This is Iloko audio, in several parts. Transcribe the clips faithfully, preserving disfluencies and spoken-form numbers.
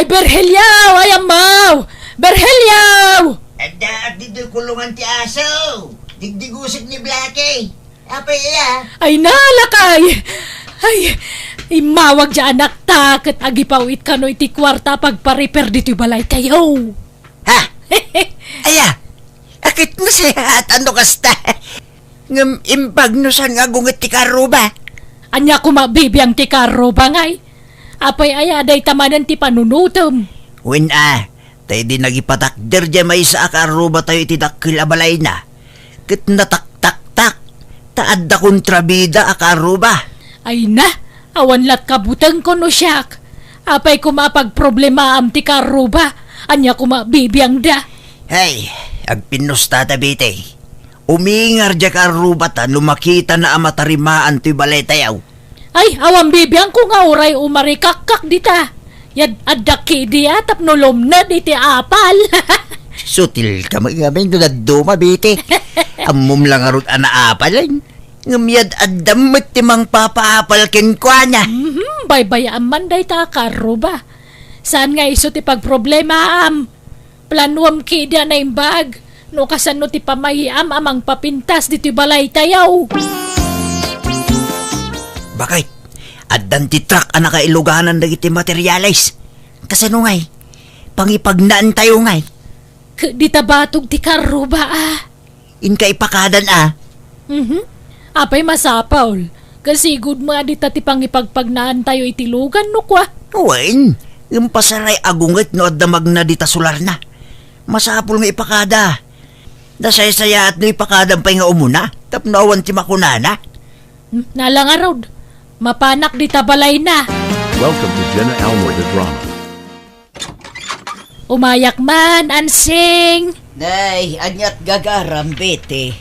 Ay, Berhelio! Ay, ammaw! Berhelio! Adda, adda ditoy kulungan ti aso. Digdigusek ni Blackie. Apay, iya? Ay, nalakay! Ay, immawag diay anakta ket agipaw-it kano iti kuarta a pagpa-repair ditoy balaytayo. Ha? Aya? Aket nasayaat no kasta. Ngem imbag no saan nga agunget ti karruba? Ania koma bibiang ti karruba, ngay? Apay aya, dayta manen ti panunutem? Wen a, ta idi nagipatakder diay maysa a karrubatayo iti dakkel a balayna, ket nataktaktak, ta adda kontrabida a karruba. Ay na, awan latka butengko no siak. Apay koma a pagproblemaam ti karruba? Ania koma bibiangda? Hey, agpinnusta ta, Betty. Umingar diay karrubata no makitana a matarimaan toy balaytayo. Ay, awan bibiangko nga uray umarikakkak dita. Yad-, adda kidi a tapno lumned iti apal. Sutilka met ngamin no dadduma, Betty. Ammom la ngarud a naapal, eh. Ngem yad-, adda met ti mangpapaapal kenkuana. Mhm, baybayaam man dayta a karruba. Saan nga isu ti pagproblemaam? Planuam kidi a naimbag no kasano ti pamayiam a mangpapintas ditoy balaytayo. Bakit? Addan ti truck a nakailuganan dagiti materials. Kasano ngay? Pangipagnaantayo ngay. Ket dita batog ti karruba a. Inka ipakadan a. Mhm. Apay masapul? Kasigud met a dita ti pangipagpagnaantayo iti lugan, no kua? Wen, ngem pasaray agunget no adda magna dita solarna. Masapul nga ipakada. Nasaysayaat no ipakadam pay nga umuna, tapno awan ti makunana. Hmm, nala ngarud. Mapanak dita balayna. Welcome to Jenna Almoy the Drama. Umayak man, Ansing! Nay, aniat gagaram, Betty?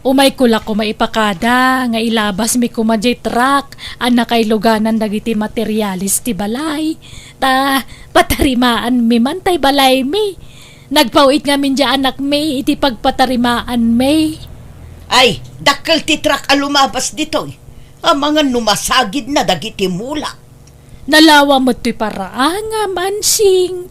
Umayko la koma ipakada nga ilabasmi koma diay truck a nakailuganan dagiti materials ti balay. Ta, patarimaanmi man tay balaymi. Nagpaw-it ngamin diay anakmi iti pagpatarimaanmi. Ay, dakkel ti truck a lumabas ditoy. Amangan no masagidna dagiti mulak. Nalawa met toy paraangam, Ansing.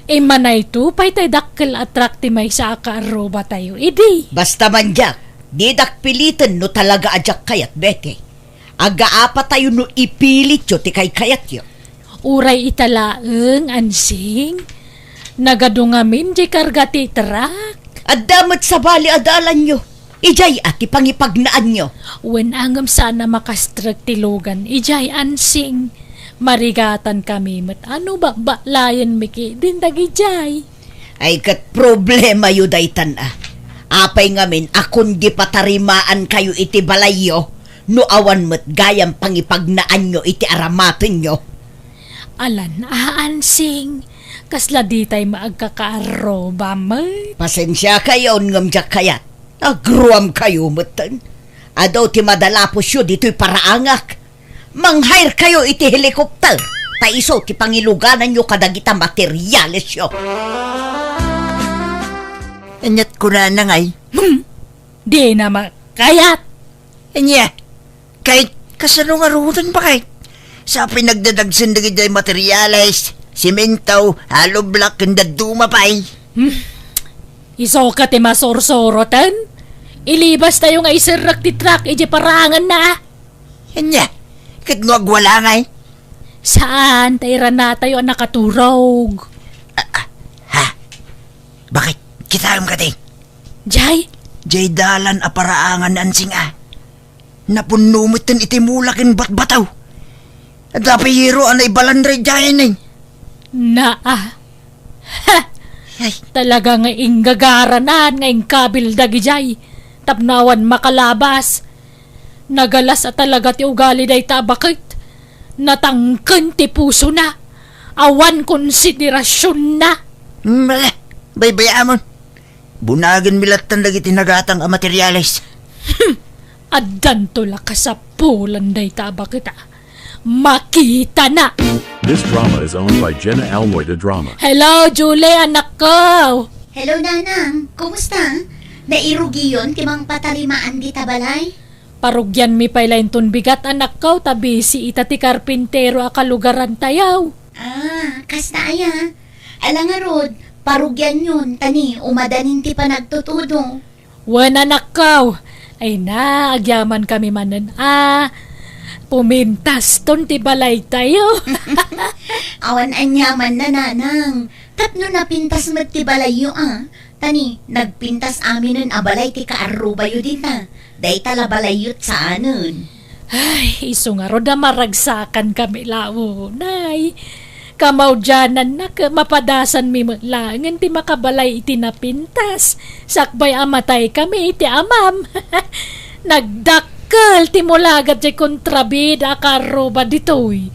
Immanayto pay tay dakkel a truck ti maysa a kaarrubatayo idi. Basta man diak, didak piliten no talaga a diak kayat, Betty. Agaapatayo no ipilityo ti kaykayatyo. Uray ita laeng, Ansing. Nagadu ngamin diay karga ti truck. Adda met sabali a dalanyo. Idiay a ti pangipagnaanyo. Wen a ngem saan a makastrek ti lugan idiay, Ansing. Marigatankami met a no bakbaklayenmi ketdin dagidiay. Ay, ket problemayo daytan a. Apay ngamin a kundi patarimaankayo iti balayyo no awan met gayam pangipagnaanyo iti aramatenyo? Alan a, Ansing. Kasla ditay maagkakaarruba met. Pasensiakayon ngem diak kayat. Agruamkayo metten. Adu ti madalapusyo ditoy paraangak. Manghayrkayo iti helicopter, ta isu ti pangilugananyo kadagita materialesyo. Aniat kunana ngay? Hmm. Dina makayat. Ania? Kay, kasano ngaruden, bakit? Sa pinagdadagsen dagiti materials, semento, hollow block, ken dadduma pay. Hmm. Isu ka ti masursuro ten? Ilibastayo nga iserrek ti truck iti paraanganna. Ania? Ket no agwala ngay? Saan, ta iranatayo a nakaturog. Ah, ah, ha? Bakit? Kitaem kadi? Jay? Jay dalan a paraangan ni Ansing a. Napunno metten iti mula ken batbataw. Adda pay yero a naibalanray diay, Neng. Naa. Ha! Ay. Talaga nga inggagaranan nga inkabil dagidiay tapno awan makalabas. Nagalas a talaga ti ugali dayta a baket. Natangken ti pusona. Awan konsiderasionna. Hmm, ala, baybayamon. Bunagenmi lattan dagiti nagatang a materials. Hmm. Addanto la kasapulan dayta a baket a. Makitana! This drama is owned by Jenna Almoy the Drama. Hello, Julie, anakko! Hello, Nanang. Kumusta? Nairugiyon ti mangpatarimaan dita balay? Parugianmi pay la inton bigat, anakko, ta busy ita ti karpintero a kalugarantayo. Ah, Kasta aya, ala ngarud, parugianyon, ta ni umadanin ti panagtutudo. Wen, anakko. Ay na, agyamankami manen a pumintaston ti balaytayo. Awan aniamanna, nanang. Tapno napintas met ti balayyo a. Ta ni, nagpintas aminen a balay ti kaarrubayo dita. Dayta la balayyo saanen. Ay, isu ngarud a maragsakankami la unay. Kamaudiananna ket mapadasanmi met laengen ti makabalay iti napintas, sakbay a mataykami iti amam. Nagdakkel ti mulagat jay kontrabida a kaarruba ditoy.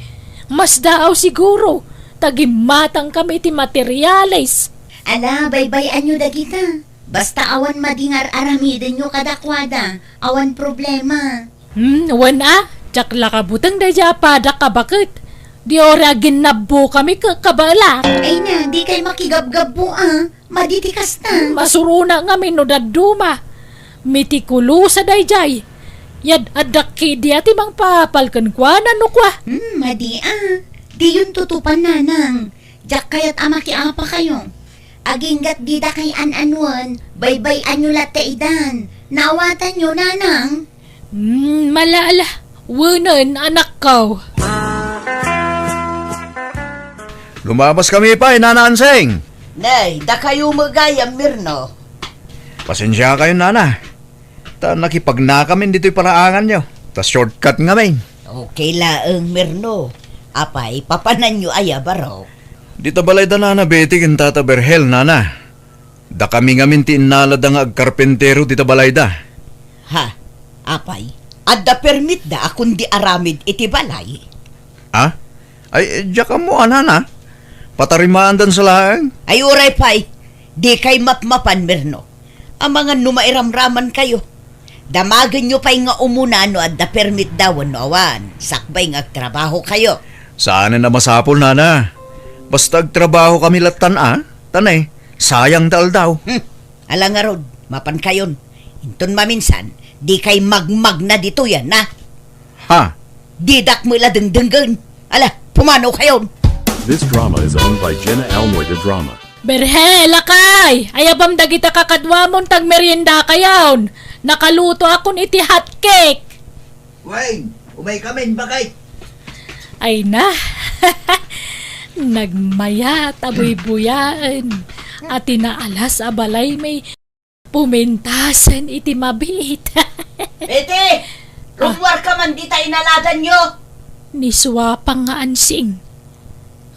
Masdaaw siguro, ta gimmatangkami iti materiales. Ala, baybay-anyo dagita. Basta awan madi nga ar-aramidenyo kadakuada, awan problema. Hmm, wen a, diak la kabuteng daydiay a padak a baket. Di uray aginnabbokami ket kabaelak. Ay na, dikay makigabgabbo a. Madi ti kasta. Hmm, masurona ngamin no dadduma. Mitikulosa daydiay. Yad-addak ketdi a ti mangpapal kenkuana no kua. Hmm, madi a. Diyon tutupan, nanang. Diak kayat a makiapakayo. Aginggat dida kay an-anuen, baybay-anyo latta idan. Naawatanyo, nanang? Hmm, mala, ala. Wenen, anakko. Lumabaskami pay, Nana Anseng. Nay, dakayo met gayam, Mirno. Pasensiakayon, Nana. Ta nakipagnakamin ditoy paraanganyo. Ta shortcut ngamin. Okay laeng, Mirno. Apay, papananyo aya, barok? Dita balayda Nana Betty ken Tata Berhel, Nana. Dakami ngamin ti innalada nga agkarpentero dita balayda. Ha? Apay, adda permitda a kundi aramid iti balay? Ha? Ay, diak ammo a, Nana. Patarimaandan sa laeng? Ay, uray pay. Dikay mapmapan, Mirno. Amangan no mairamramankayo. Damagenyo pay nga umuna no adda permitda wenno awan, sakbay nga agtrabahokayo. Saanen a masapul, Nana. Basta agtrabahokami lattan a, ta ne, sayang ti aldaw. Hmm. Ala ngarud, mapankayon. Inton maminsan, dikay magmagna ditoy a, na? Ha? Didak met la dengdenggen. Ala, pumanokayon. This drama is owned by Jenna Almoy de Drama. Berhe, lakay! Ayabam dagita kakaduamon ta agmeriendakayon. Nakalutoakon iti hot cake. Wen, umaykamin, baket. Ay na. Nagmayat a buybuyaen a ti naalas a balaymi. Pumintasen iti mabiit. Betty! Ah. Rummuarka man dita inaladanyo! Ni Suapang nga Ansing.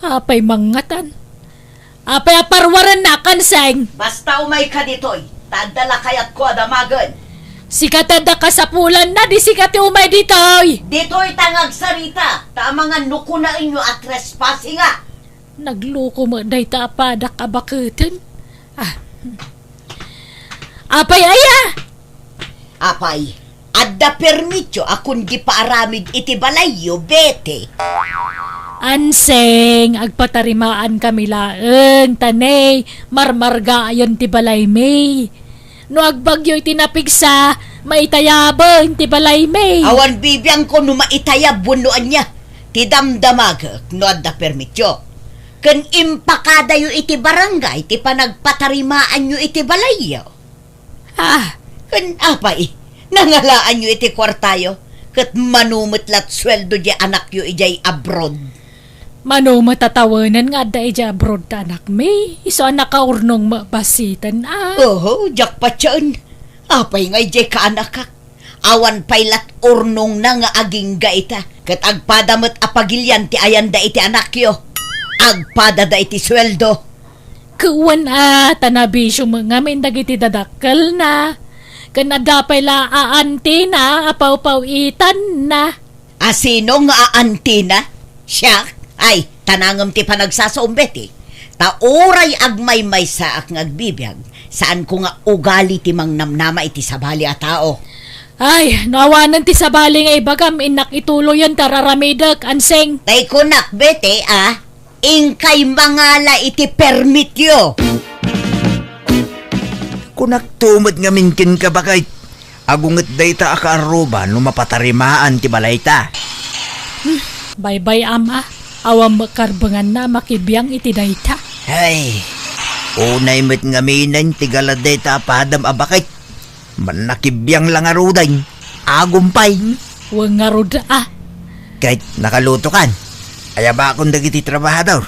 Apay mangngatan? Apay a parwarennak, Ansing? Basta umayka ditoy, ta adda la kayatko a damagen. Sika ti adda kasapulanna, di sika ti umay ditoy! Ditoy ta nga agsarita, ta amangan no kunaenyo a trespassing a. Nagloko met dayta a padak a baketen. Ah. Apay aya? Apay, adda permityo a kundi paaramid iti balayyo, Betty. Ansing, agpatarimaankami laeng, ta ne, marmargaayon ti balaymi. No agbagyo iti napigsa, maitayaben ti balaymi. Awan bibiangko no maitayab wenno ania. Ti damdamagek no adda permityo. Ken impakadayo iti barangay ti panagpatarimaanyo iti balayyo. Ah. Ken apay, nangalaanyo iti kuartayo, ket mano met lat sueldo diay anakyo idiay abroad. Mano met a tawenen nga adda idiay abroad ti anakmi, isu a nakaurnong met bassiten a. Oho, diak patien. Apay nga idiay kaanakak? Awan pay lat urnongna nga agingga ita, ket agpada met a pagilian ti ayanda iti anakyo. Agpadada iti sueldo. Kuan a, ta nabisio met ngamin dagiti dadakkelna. Ken adda pay la aantina a pawpaw-itanna. A sino nga aantina? Siak? Ay, tanangem ti panagsasaom, Betty. Ta uray agmaymaysaak nga agbibiag, saanko nga ugali ti mangnamnama iti sabali a tao. Ay, no awanen ti sabali nga ibagam, innak ituloyen ti ar-aramidek, Ansing. Tay kunak, Betty, a, inkay mangala iti permityo. Kunakto met ngamin kenka, baket. Agunget dayta a kaarruba no mapatarimaan ti balayta. Hmm, baybay-am a. Awan met karbenganna a makibiang iti dayta. Ay, unay met ngaminen ti gala dayta a padam a baket. Mannakibiang la ngaruden. Agum pay. Wen ngarud a. Ket nakalutokan. Ayabakon dagiti trabahador.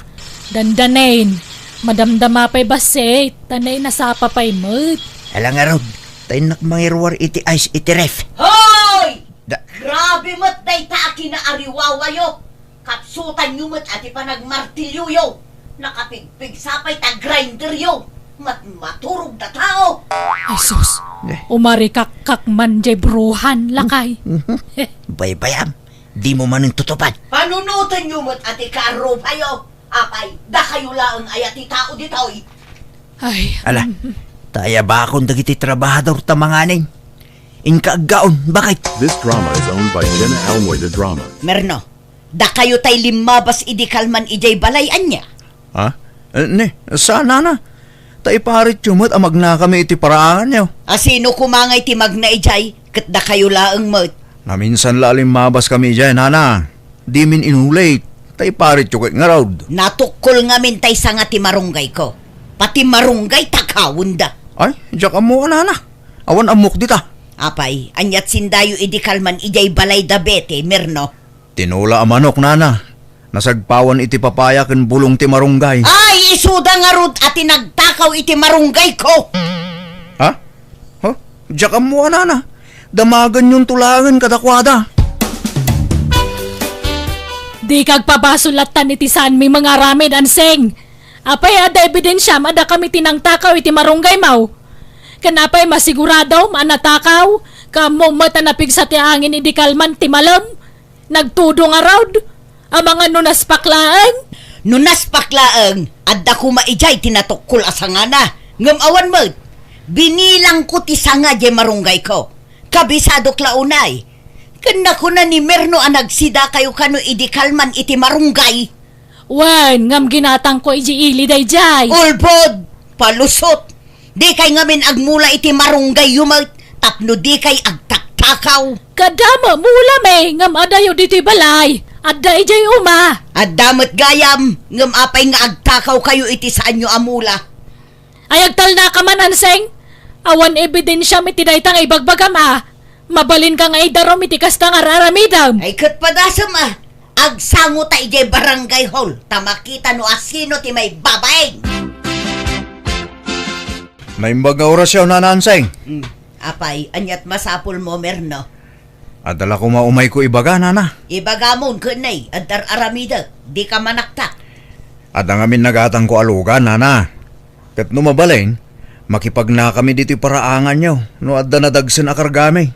Dandanen, madamdama pay bassit, ta nainasapa pay met. Ala ngarud, ta innak mangiruar iti ice iti ref. Hoy! Da- Grabe met dayta a kinaariwawayo. Kapsutanyo met a ti panagmartilyoyo. Nakapigpigsa pay ta grinderyo. Mat-, maturog da tao. Jesus, Eh. Umarikakak man jay bruhan, lakay. Mhm. Baybayam, dimo manen tutupad. Panunotenyo met a ti kaarrupayo. Apay, dakayo laeng aya ti tao ditoy? Ay. Ala, ta ayabakon dagiti trabahador ta manganen. Inka aggaon, baket. This drama is owned by Jenna Almoy de Drama. Merno, dakayo tay limmabas idi kalman idiay balay ania? Ha? Eh, ne, saan, nana? Ta iparityo met a magnakami iti paraanganyo. A sino koma ngay ti magna idiay, ket dakayo laeng met? Naminsan la a limmabas kami idiay, nana. Dimin inulit, ta iparityo ket ngarud. Natukkol ngamin tay sanga ti marunggayko. Pati marunggay takawenda. Ay, diak ammo, nana. Awan ammok dita. Apay, aniat sindayo idi kalman idiay balay da Bete, Merno? Tinola a manok, nana. Nasagpawan iti papaya ken bulong ti marunggay. Ay, isuda ngarud a ti nagtakaw iti marunggayko! Ha? Ha? Diak ammo, nana. Damagenyon to laengen kadakuada. Dika agpabasol lattan iti saanmi mangaramid, Anseng. Apay, adda ebidensiam a dakami ti nangtakaw iti marunggaymo? Ken apay, masiguradom a natakaw? Ket ammom met a napigsa ti angin idi kalman ti malem? Nagtudo ngarud? Amangan no naspak laeng? No naspak laeng, adda koma idiay ti natukkol a sangana. Ngem awan met. Binilangko ti sanga diay marunggayko. Kabisadok la unay. Ken nakuna ni Merno a nagsidakayo kano idi kalman iti marunggay. Wen, ngem ginatangko idiay ili daydiay. Ulbod! Palusot! Dikay ngamin agmula iti marunggayyo met tapno dikay agtaktakaw. Kaddama, mulami, ngem adayo ditoy balay. Adda idiay uma. Adda met gayam, ngem apay nga agtakawkayo iti saanyo a mula? Ay, agtalnaka man, Anseng. Awan ebidensiam iti dayta nga ibagbagam a. Mabalinka nga idarum iti kasta nga ar-aramidem. Ay, ket padasem a. Agsango ta idiay barangay hall, ta makita no asino ti maibabain. Naimbag nga orasyo, Nana Anseng. Hmm. Apay, aniat masapulmo, Merno? Adda la koma umayko ibaga, Nana. Ibagamon, ken nay, adda ar-aramidek, dika manaktak. Adda ngamin nagatangko a lugan, Nana. Ket no mabalin, makipagnakami ditoy paraanganyo no adda nadagsen a kargami.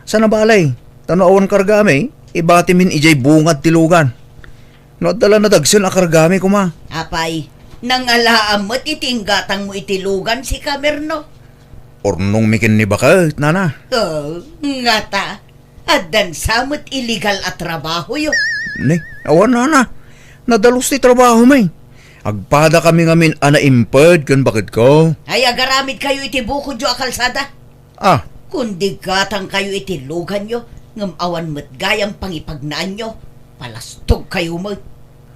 Sana balay, ta no awan kargami, ibatimin idiay bungad ti lugan. No adda la nadagsen a kargami koma. Apay, nangalaam met iti inggatangmo iti lugan, sika, Merno? Urnongmi ken ni baket, Nana. Oh, ngata. Addan sa met illegal a trabahoyo. Ne, awan, Nana. Nadalus ti trabahomi. Agpadakami ngamin a naimped ken baketko. Ay, agaramidkayo iti bukodyo a kalsada. Ah. Kundi gatangkayo iti luganyo, ngem awan met gayam pangipagnaanyo. Palastogkayo met.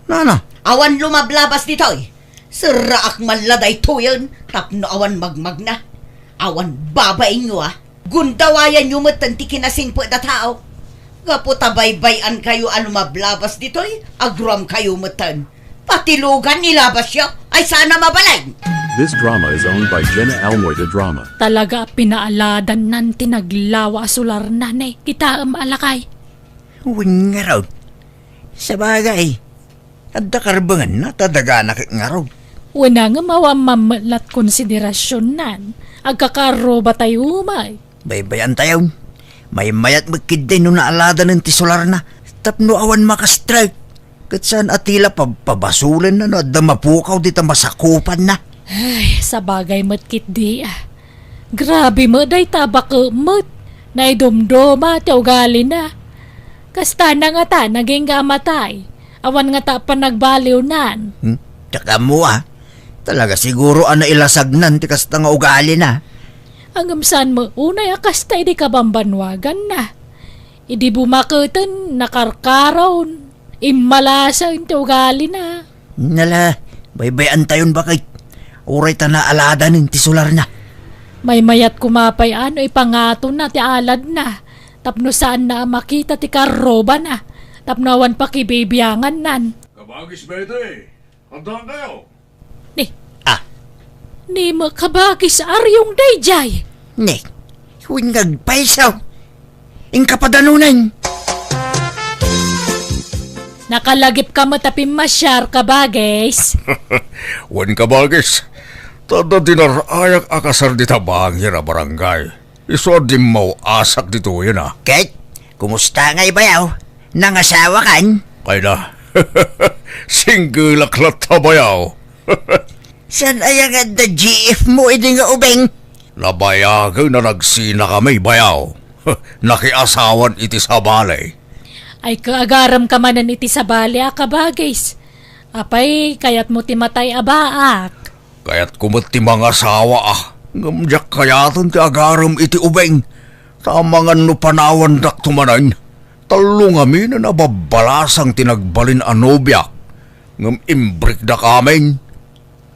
Nana. Awan lumablabas ditoy. Serraak man la daytoyen tapno awan magmagna. Awan babainyo a. Gundawayanyo metten ti kinasingpet a tao. Gapu ta baybay-ankayo a lumablabas ditoy, agruamkayo metten. Pati lugan ilabasyo, ay sana mabalin. This drama is owned by Jenna Almoy de Drama. Talaga a pinaaladannan ti naglawa a sularna ne, kitaem a lakay. Wen ngarud. Sabagay, adda karbenganna ta dagana ket ngarud. Wen a ngem awan mammet lat konsiderasionnan, agkakaarrubatayo met. Baybay-antayo. Maymayat met ketdi no naaladanen ti sularna tapno awan makastrike. Ket saan a ti la pab-, pabasolenna no adda mapukaw dita masakupanna. Ay, sabagay met ketdi a. Grabe met dayta a baket met. Naidumduma ti ugalina. Kastana ngata nagingga a matay. Awan ngata panagbaliwnan. Hmm? Diak ammo a. Talaga siguro a nailasagnan ti kasta nga ugalina. Ngem saan met unay a kasta idi kabambanwaganna. Idi bumaketen, nakarkaron. Immalasaen ti ugalina. Nala, baybay-antayon baket. Uray ta naaladanen ti sularna. Maymayat koma pay a no ipangatonna ti aladna, tapno saanna a makita ti karrubana, tapno awan pakibibiangannan. Kabagis, Betty, adda kayo? Ni. Ah. Ni makabagis Ariong dayjay. Ni. Wen nga agpayso. Inka padanunen. Nakalagipka met a pimmasiar, kabagis. Wen, kabagis. Ta adda dinar-ayak a kasar dita bangir a barangay. Isu a dimmaw-asak ditoyen a. Ket, kumusta ngay, bayaw? Nangasawakan? Ay na. Singgelak latta, bayaw. Saan aya nga adda G F mo idi nga ubing? Nabayagen a nagsinakami, bayaw. Nakiasawan iti sabali. Ay, kaagaramka manen iti sabali a kabagis. Apay, kayatmo ti matay a baak? Kayatko met ti mangasawa a, ngem diak kayaten ti agarem iti ubing. Ta amangan no panawandakto manen, tallo ngaminen a babbalasang ti nagbalin a nobiak, ngem imbrikdak amin.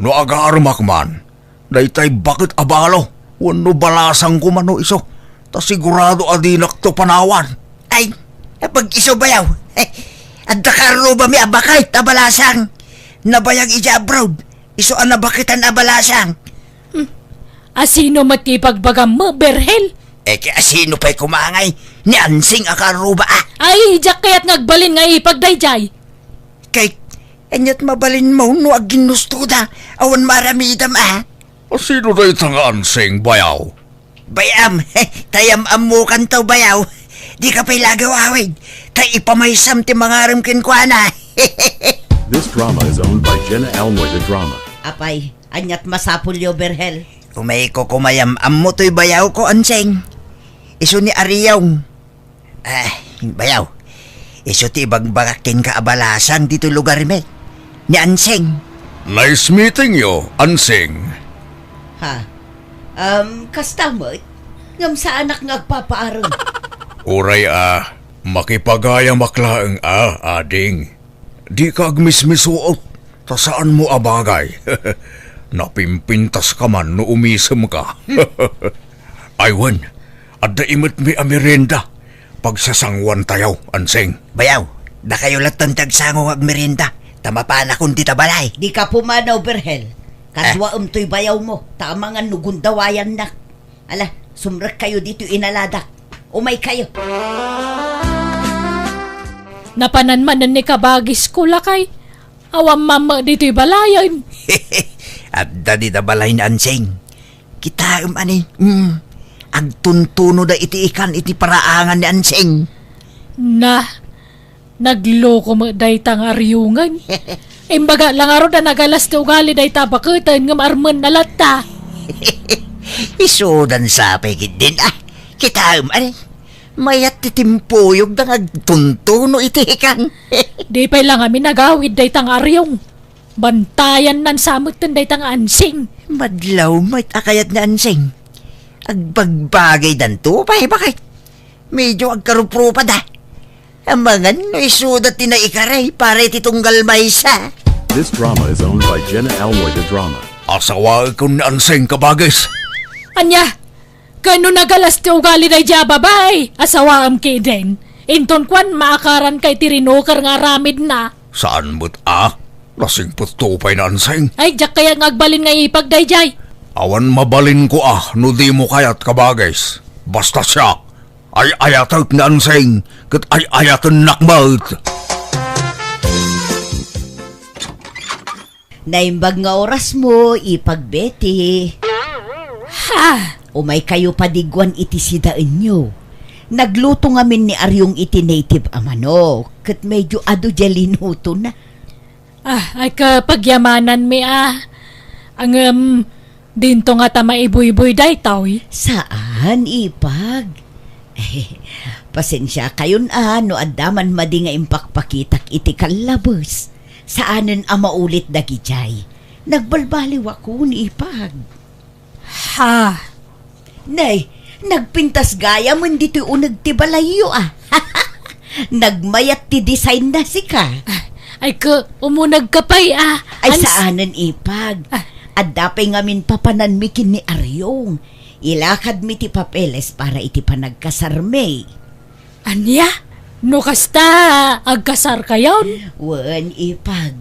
No agaremak man, daytay baket a balo, wenno balasang koma no isu, ta sigurado a dinakto panawan. Ay, napag-isu, bayaw. Adda karrubami a baket a balasang. Nabayag idiay abroad. Isu a nabaketan a balasang. Hmm. Asino met ti ibagbagam, Berhel? Eh, ket asino pay koma ngay? Ni Ansing a karruba, a. Ay, diak kayat nga agbalin nga ipag daydiay. Kay, aniat mabalinmo no agginustoda, awan maaramidam, a? Asino dayta nga Ansing, bayaw? Bay-am, tay am-ammokanto, bayaw. Dika pay la agawawid, tay ipamaysam ti mangarem kenkuana. This drama is owned by Jenna Almoy the Drama. Apay, aniat masapulyo, Berhel? Umayko koma ay am-ammo toy bayawko, Ansing. Isu ni Ariong. Ah, bayaw. Isu ti ibagbagak kenka a balasang ditoy lugarmi. Ni Ansing. Nice meeting you, Ansing. Ha? Um, kasta met? Ngem saanak nga agpapaarem. Uray a, makipagayamak laeng a, ading. Dika agmismisuot, ta saanmo a bagay. Napimpintaska man no umisemka. Ay wen, adda imetmi a merienda. Pagsasanguantayo, Ansing. Bayaw, dakayo lattan ti agsango nga agmerienda, ta mapanakon dita balay. Dika pumanaw, Berhel. Kaduaem toy bayawmo, ta amangan no gundawayannak. Ala, sumrekkayo ditoy inaladak. Umaykayo. Napanan manen ni kabagisko, lakay. Awan mamma ditoy balayen. Adda dita balay ni Ansing. Kitaem, ani. Mm. Agtuntuno da iti ikan iti paraangan ni Ansing. Na, nagloko met dayta nga ariongen. Imbaga la ngarud a nagalas ti ugali dayta baketen ngem armenna latta. Isudan sapay ketdin, a. Kitaem, ani. Mayat ti timpuyogda nga agtuntuno iti ikan. Di pay la ngamin agawid dayta nga ariong. Bantayannan sa metten dayta nga Ansing. Madlaw met a kayat ni Ansing. Agbagbagaydanto pay, baket. Medyo agkaruprupada. Amangan no isuda ti naikaray para iti tunggal maysa. This drama is owned by Jenna Almoy the Drama. Asawaekon ni Ansing, kabagis. Ania? Ken no nagalas ti ugali daydiay a babai, asawaem ketdin. Inton kuan, maakaranka iti rinuker nga aramidna. Saan met a? Nasingpetto pay ni Ansing. Ay, diak kayat nga agbalin nga ipag daydiay. Awan mabalinko a no dimo kayat, kabagis. Basta siak, ay-ayatek ni Ansing, ket ay-ayatennak met. Naimbag nga orasmo, ipag Betty. Ha? Umaykayo padigguan iti sidaenyo. Nagluto ngamin ni Ariong iti native a manok, ket medyo adu diay linutona. Ah, ay, kapagyamananmi a. Ngem, dinto ngata maibuybuy daytoy? Saan, ipag. Pasensiakayon a no adda man madi nga impakpakitak iti kallabes. Saanen a maulit dagidiay. Nagbalbaliwakon, ipag. Ha? Nay, nagpintas gayamen ditoy uneg ti balayyo, a. Nagmayat ti design na sika. Ah, ay, ka, umunag ka pay, ah. Ay, Ans- saanen, Ipag. Ah. Adda pay ngamin papananmi ken ni Aryong. Ilakadmi ti papeles para iti panagkasarmi. Ania? No kasta, agkasarkayon? Wen, Ipag.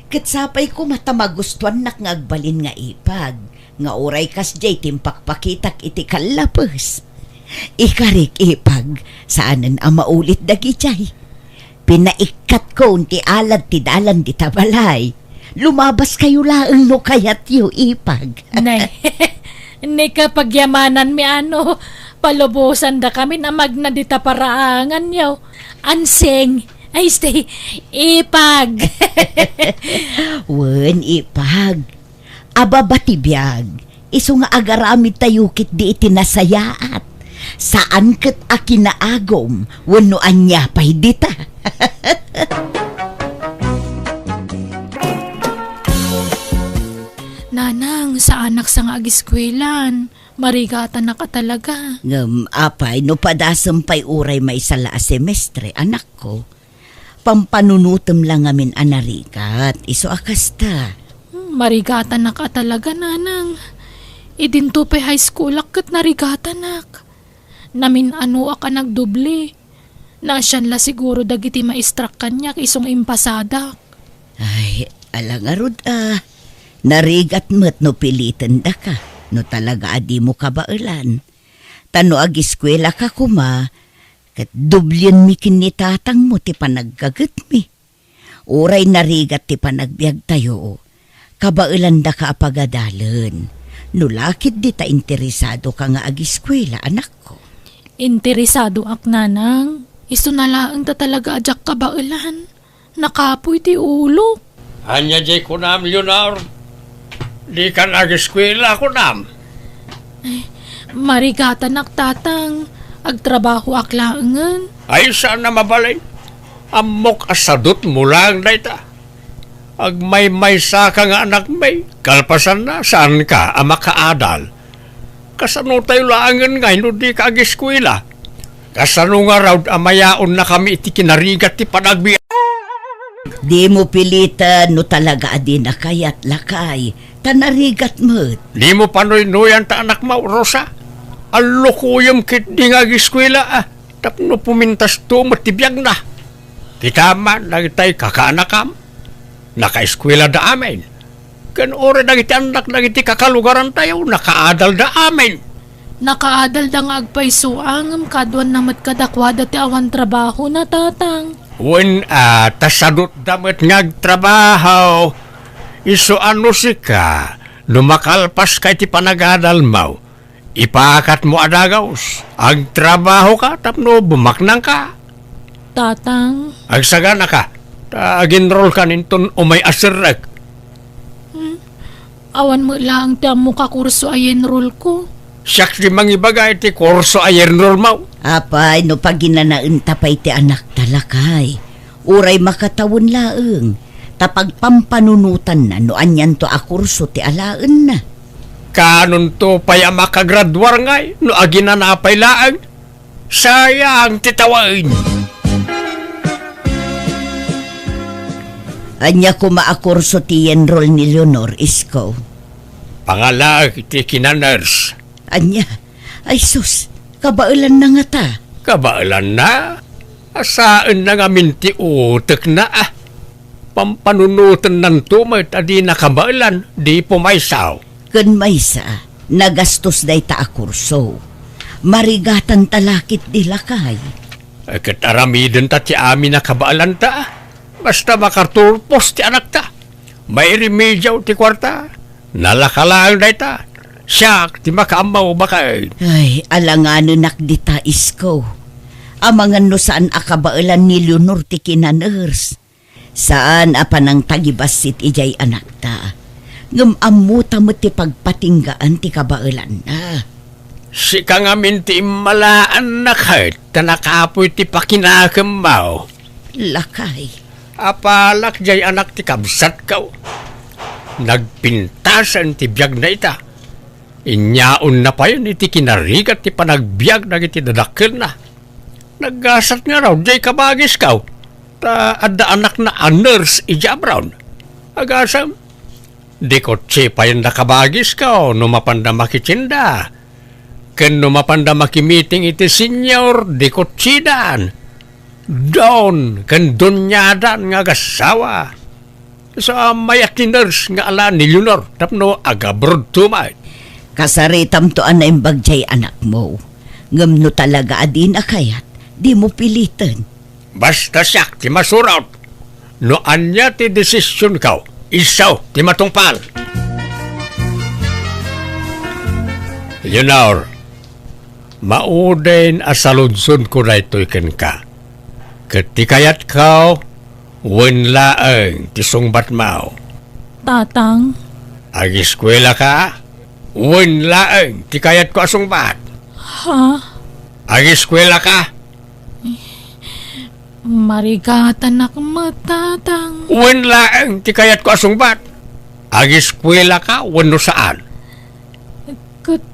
Ket sapay koma ta magustuannak nga agbalin nga Ipag, nga uray kasdiay ti impakpakitak iti kallapes. Ikarik, Ipag, saanen a maulit dagidiay. Pinaikkatkon ti alad ti dalan dita balay. Lumabaskayo laeng no kayatyo, Ipag. Nay, ni kapagyamananmi ano, palubosandakamin a magna dita paraanganyo. Ansing, ay, stay, Ipag. Wen, Ipag. Ababa ti biag, isu nga agaramidtayo ketdi iti nasayaat. Saan ket a kinaagum wenno ania pay dita. Nanang, saanak sa nga agiskuelan. Marigatanak a talaga. Ngem, apay, no padasem pay uray maysa la a semestre, anakko, pampanunotem la ngamin a narigat, isu a kasta. Hmm, marigatanak a talaga, nanang. Idinto pay high schoolak ket narigatanak. Namin-anoak a nagdoble. Naasian la siguro dagiti maestrak kaniak isu nga impasadak. Ay, ala ngarud a. Narigat met no pilitendaka, no talaga a dimo kabaelan. Ta no agiskuelaka koma, ket doblienmi ken ni tatangmo ti panaggagetmi. Uray narigat ti panagbiagtayo, kabaelandaka a pagadalen. No la ketdi ta interesadoka nga agiskuela, anakko. Interesadoak, nanang. Isuna laeng ta talaga a diak kabaelan. Nakapuy ti ulok. Ania diay kunam, Leonor? Dikan agiskuela, kunam? Eh, marigatanak, tatang. Agtrabahoak laengen. Ay, saan a mabalin. Ammok a sadutmo laeng dayta. Agmaymaysaka nga anakmi, kalpasanna, saanka a makaadal. Kasano tayo laengen ngay no dika agiskuela? Kasano ngarud a mayaonnakami iti kinarigat ti panagbiag? Dimo piliten no talaga a dina kayat, lakay, ta narigat met. Dimo panuynoyan ta anakmo, Rosa. Allukoyem ketdi nga agiskuela, a, tapno pumintasto met ti biagna. Kitam man dagitay kakaanakam, nakaeskuelada amin. Ken uray dagiti annak dagiti kakalugarantayo, nakaadalda amin. Nakaadalda nga agpayso, ngem kaduanna met kadakuada ti awan trabahona, tatang. Wen a, ta sadutda met nga agtrabaho. Isu a no sika, no makalpaska iti panagadalmo, ipakatmo a dagus, agtrabahoka tapno bumaknangka. Tatang. Agsaganaka, ta agenrolkan inton umay a serrek. Hmm? Awan met laeng ti ammok a kurso a yenrolko. Siak ti mangibaga iti kurso a yenrolmo. Apay, no paginanaenta pay ti anakta, lakay. Uray makatawen laeng, ta pagpampanunotanna no anianto a kurso ti alaenna. Kaanonto pay a makagraduar ngay no aginana pay laeng? Sayang ti tawen! Ania koma a kurso ti yenrol ni Leonor, isko? Pangalaek iti kinaners. Ania? Ay sus, kabaelanna ngata. Kabaelanna? Asaenna ngamin ti utekna, a. Pampanunotennanto met a dina kabaelan, di pumaysa. Ken maysa, nagastos dayta a kurso. Marigatanta la ketdi, lakay. Ay, ket aramidenta ti amin a kabaelanta, a. Basta makaturpos ti anakta. Mairimediaw ti kuarta. Nalaka laeng dayta. Siak ti makaammo baket. Ay, alanganenak dita, isko. Amangan no saan a kabaelan ni Leonor ti kinaners. Saan a panangtagibassit idiay anakta. Ngem ammota met ti pagpatinggaan ti kabaelanna. Sika ngamin ti immalaanna ket ta nakapuy ti pakinakemmo. Lakay. Apalak diay anak ti kabsatko. Nagpintasen ti biagna ita. Inyaonna payen iti kinarigat ti panagbiag dagiti dadakkelna. Naggasat ngarud jay kabagisko, ta adda anakna a nurse idiay abroad. Agasem, di kutsi payen da kabagisko no mapanda makitinda. Ken no mapanda makimiting iti senior, di kutsidan. Don ken doniadan nga agassawa. Sa mayat ti nurse nga ala ni Leonor tapno agabrodto met. Kasaritamto a naimbag jay anakmo. Ngem no talaga a dina kayat, dimo piliten. Basta siak ti masurot. No ania ti desisionko, isu ti matungpal. Leonor, mauden a saludsodko daytoy kenka. Ket ti kayatko, wen laeng ti sungbatmo. Tatang. Agiskuelaka, wen laeng ti kayatko a sungbat. Ha? Agiskuelaka. Marigatanak met, Tatang. Wen laeng ti kayatko a sungbat. Agiskuelaka wenno saan? Ket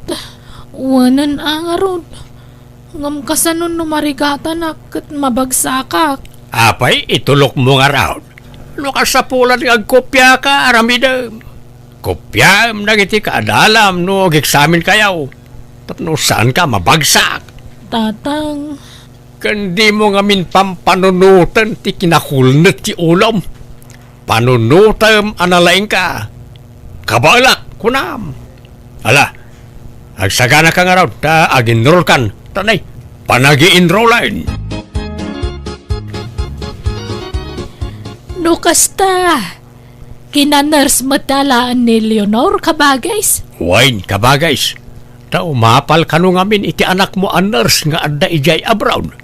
wenen a ngarud. Ngem kasano no marigatanak ket mabagsakak? Apay, itulokmo ngarud. No kasapulan nga agkopiaka, aramidem. Kopiaem dagiti kaadalam no ageksaminkayo. Tapno saanka mabagsak. Tatang. Ken dimo ngamin pampanunoten ti kinakulnet ti ulom. Panunotem a nalaingka. Kabaelak, kunam. Ala, agsaganaka ngarud ta aginrolkan. Tanay, panagi-enrollen. No kasta, kina-nurse met laeng ni Leonor, kabagis? Wen, kabagis. Ta umapal kano ngamin iti anakmo a nurse nga adda idiay abroad.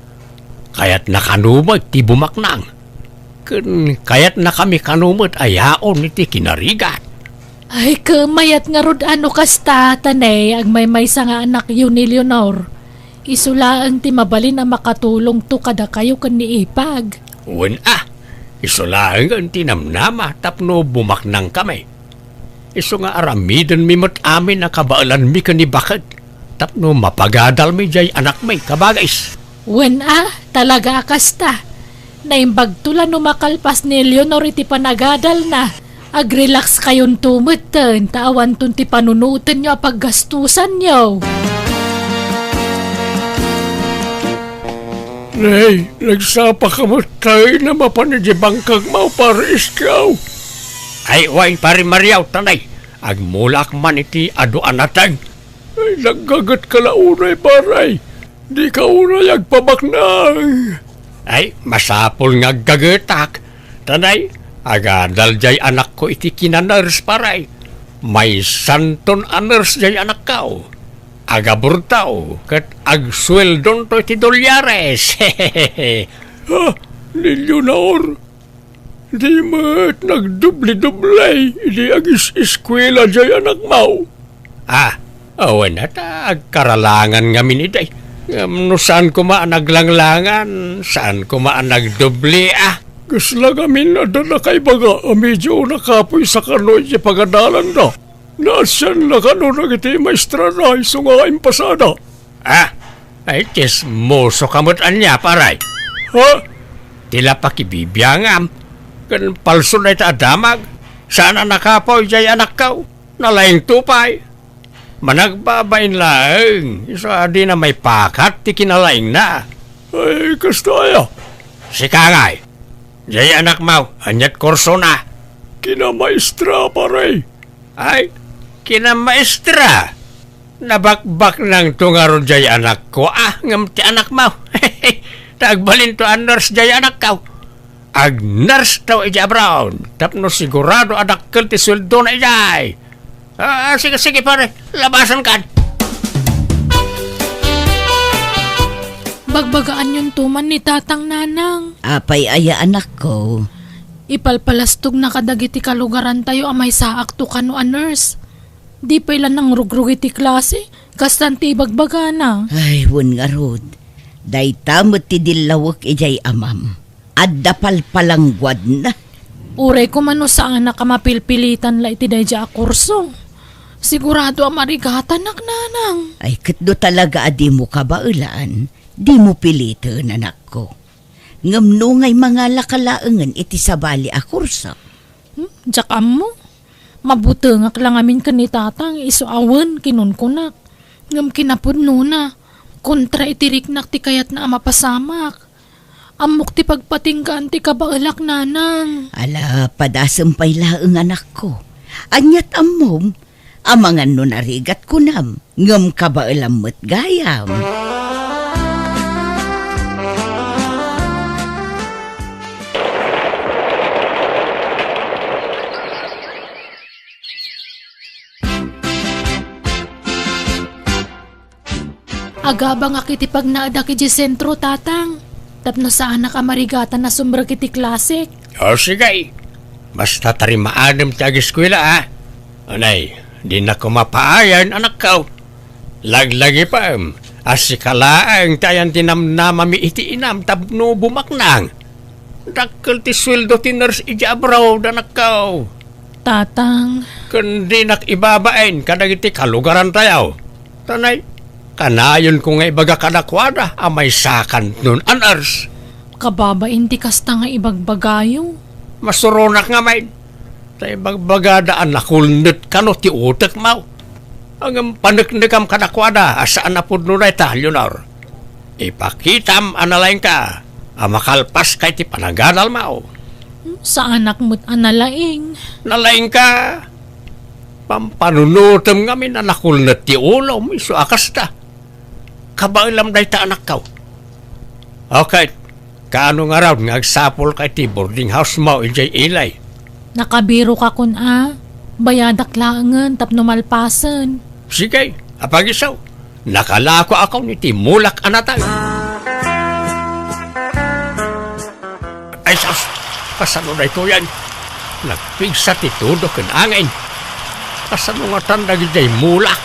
Kayatna kano met ti bumaknang. Ken kayatnakami kano met a yaon iti kinarigat. Ay, ket mayat ngarud a no kasta, tanay, agmaymaysa nga anakyo ni Leonor. Isu laeng ti mabalin a makatulongto kadakayo ken ni Ipag. Wen a, isu laeng ti namnama tapno bumaknangkami. Isu nga aramidenmi met amin a kabaelanmi ken ni baket tapno mapagadalmi diay anakmi, kabagis. Wen a, talaga a kasta. Naimbagto la no makalpas ni Leonor iti panagadalna. Agrelax kayonto metten ta awanton ti panunotenyo a paggastusanyo. Nay, nagsapaka met tayo na mapan iti bangkagmo, Pare Iskaw. Ay, wen, Pare Mario, tanay. Agmulak man iti adu a nateng. Ay, naggagetka la unay, pare. Dika unay agpabaknang. Ay, masapul nga aggagetak. Tanay, agadal diay anakko iti kina-nurse, pare. Maysanton a nurse diay anakko. Agabrodto, ket agsueldonto iti dolyares. Ha? Ni Leonor? Di met nagdubli-dubli idi agis-eskuela diay anakmo? Ah, awan a ta agkaralangan ngamin idi. Ngem no saan koma a naglanglangan, saan koma a nagdubli, ah. Kasla ngamin adda nakaibaga a medio nakapuysa kano iti pagadalanda. Naasianna kano dagiti maestrana isu nga impasada? Ah, ay, tsismosoka met ania, pare. Ha? Ti la pakibibiangam, ken palso dayta a damag, saan a nakapuy diay anakko, nalaingto pay. Managbabain laeng, isu a dina maipakat ti kinalaingna. Ay, kasta aya? Sika ngay, diay anakmo, aniat kursona? Kinamaestra, pare. Ay, kinamaestra. Nabakbaknangto ngarud diay anakko, ah, ngem ti anakmo. Ta agbalinto a nurse diay anakko. Ag-nurse to idiay abroad. Tapno sigurado a dakkel ti sueldona idiay. Ah, sige, sige, pare. Labasan kan. Bagbagaanyonto man ni Tatang, Nanang. Apay aya, anakko? Ipalpalastogna kadagiti kalugarantayo a maysaakto kano a nurse. Di pay la nangrugrugi ti klase, kastan ti ibagbagana. Ay, wen ngarud. Dayta met ti dillawek idiay amam. Adda palpalangguadna. Uray koma no saanak a mapilpilitan la iti daydiay a kurso. Sigurado a marigatanak, Nanang. Ay, ket no talaga a dimo kabaelan, Dimo piliten, anakko. Ngem no ngay mangalaka laengen iti sabali a kurso. Hmm, diak ammo. Mabutengak la ngamin ken ni Tatang, isu a wen kinunkunak. Ngem kinapudnona, kontra iti riknak ti kayatna a mapasamak. Ammok ti pagpatinggaan ti kabaelak, Nanang. Ala, padasem pay laeng, anakko. Aniat ammom? Amangan no narigat kunam, ngem kabaelam met gayam. Agabangak iti pagnaedak idiay sentro, Tatang, tapno saanak a marigatan a sumrek iti klasek. O, sige. Basta tarimaadem ti agiskwela, a. Unay, dinak koma paayan, anakko. Laglagipem a sika laeng ti ayan ti namnamami iti inam tapno bumaknang. Dakkel ti sueldo ti nurse idiay abroad, anakko. Tatang. Ken dinak ibabain kadagiti kalugarantayo. Tanay, kanayonko nga ibaga kadakuada a maysakanton a nurse. Kababain ti kasta nga ibagbagayo. Masuronak ngamin. Ta ibagbagada a nakulnet kano ti utekmo. Ngem paneknekam kadakuada a saan a pudno dayta, Leonor. Ipakitam a nalaingka a makalpaska iti panagadalmo. Saanak met a nalaing. Nalaingka. Pampanunotem ngamin a nakulnet ti ulom, isu a kasta. Kabaelam dayta, anakko. Okay, kaano ngarud nga agsapulka iti boarding housemo idiay Ilay? Nakabiroka kun a, bayadak laengen tapno malpasen. Sige, apagisaw. Nakalakoakon iti mulak a natay. Ay, sus! Kasano daytoyen? Nagpigsa ti tudo ken angin. Kasano ngatan dagidiay mulak?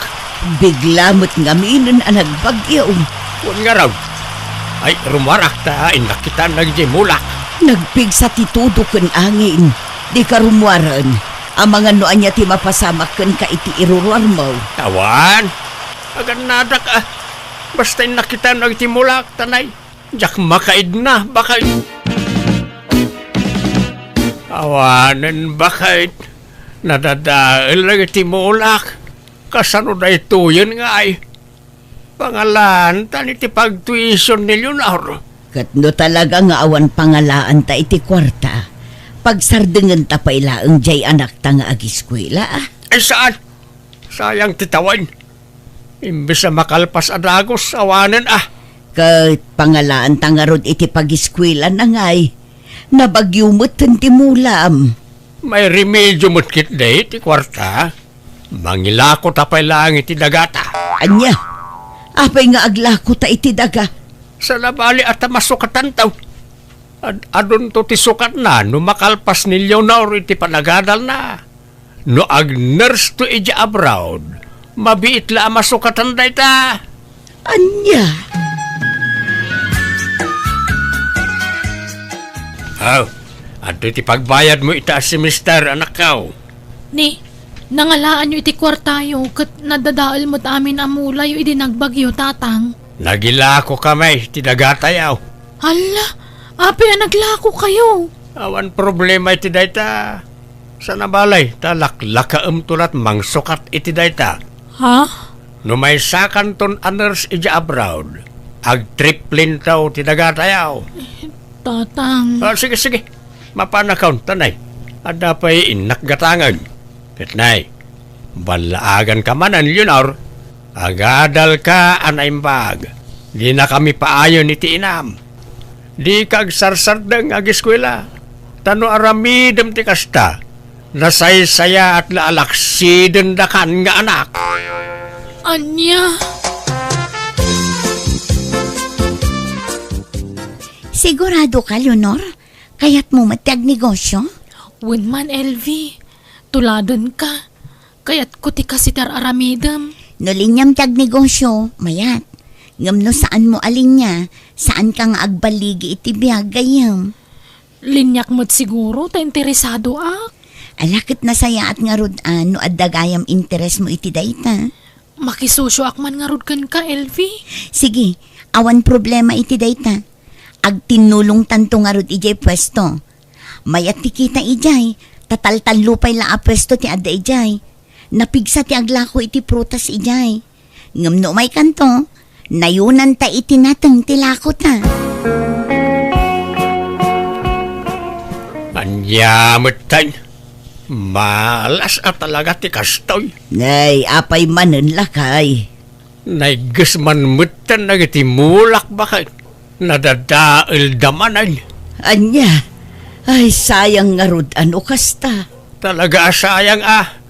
Bigla met ngaminen a nagbagyo. Wen ngarud. Ay, rummuarak ta innak kitaan dagidiay mulak. Nagpigsa ti tudo ken angin. Dika rummuaren. Amangan no ania ti mapasamak kenka iti iruruarmo. Awan. Agannadak, a. Basta innak kitaan dagiti mulak, tanay. Diak makaidna, baket. Awanen, baket. Nadadael dagiti mulak. Kasano daytoyen ngay? Pangalaanta iti pagtuition ni Leonor. Ket no talaga nga awan pangalaanta iti kuarta, pagsardengenta pay laeng diay anakta nga agiskuela, a? Ay, saan? Sayang ti tawen. Imbes a makalpas a dagus, awanen, a. Ket pangalaanta ngarud iti pagiskuelana ngay. Nabagyo metten ti mulam. May remedio met ketdi ti kuarta. Mangilakota pay laeng iti dagata. Ania? Apay nga aglakota iti daga? Saan a bali a ta masukatanto. Ad-adunto ti sukatna no makalpas ni Leonor iti panagadalna. No ag-nurse to idiay abroad, mabiit la a masukatan dayta. Ania? Aw, adtoy ti pagbayadmo ita a semester, anakko. Ni, nangalaanyo iti kuartayo ket nadadael met amin a mulayo idi nagbagyo, Tatang. Nagilako kami ti dagatayo. Hala, apay a naglakokayo? Awan problema iti dayta. Saan a bali, ta laklakaemto lat mangsukat iti dayta. Ha? No maysakanton a nurse idiay abroad, agtriplento ti dagatayo. Tatang. Ah, sige, sige. Mapanakon, tanay. Adda pay innak gatangen. Ket nay, ballaaganka manen, Leonor. Agadalka a naimbag. Dinakami paayen iti inam. Dika agsarsardeng nga agiskuela. Ta no aramidem ti kasta, nasaysayaat la a laksidendakan nga anak. Ania? Sigurado ka, Leonor? Kayatmo met ti agnegosyo? Wen man, Elvie. Tuladenka. Kayatko ti kasi ti ar-aramidem. No liniam ti agnegosyo, mayat. Ngem no saanmo a linia, saanka nga agballigi iti biag, gayyem. Liniak met siguro ta interesadoak. Ala ket nasayaat ngarud a no adda gayam interesmo iti dayta. Makisosioak man ngarud kenka, Elvie. Sige, Awan problema iti dayta. Agtinnulongtanto ngarud idiay puesto. Mayat ti kita idiay, ta taltallo pay la a puesto ti adda idiay. Napigsa ti aglako iti prutas idiay. Ngem no umaykanto, nayunanta iti nateng ti lakota. Ania metten? Malas a talaga ti kastoy. Nay, apay manen, lakay? Naigges man metten dagiti mulak baket. Nadadaelda manen. Ania? Ay, sayang ngarud a no kasta. Talaga a sayang a.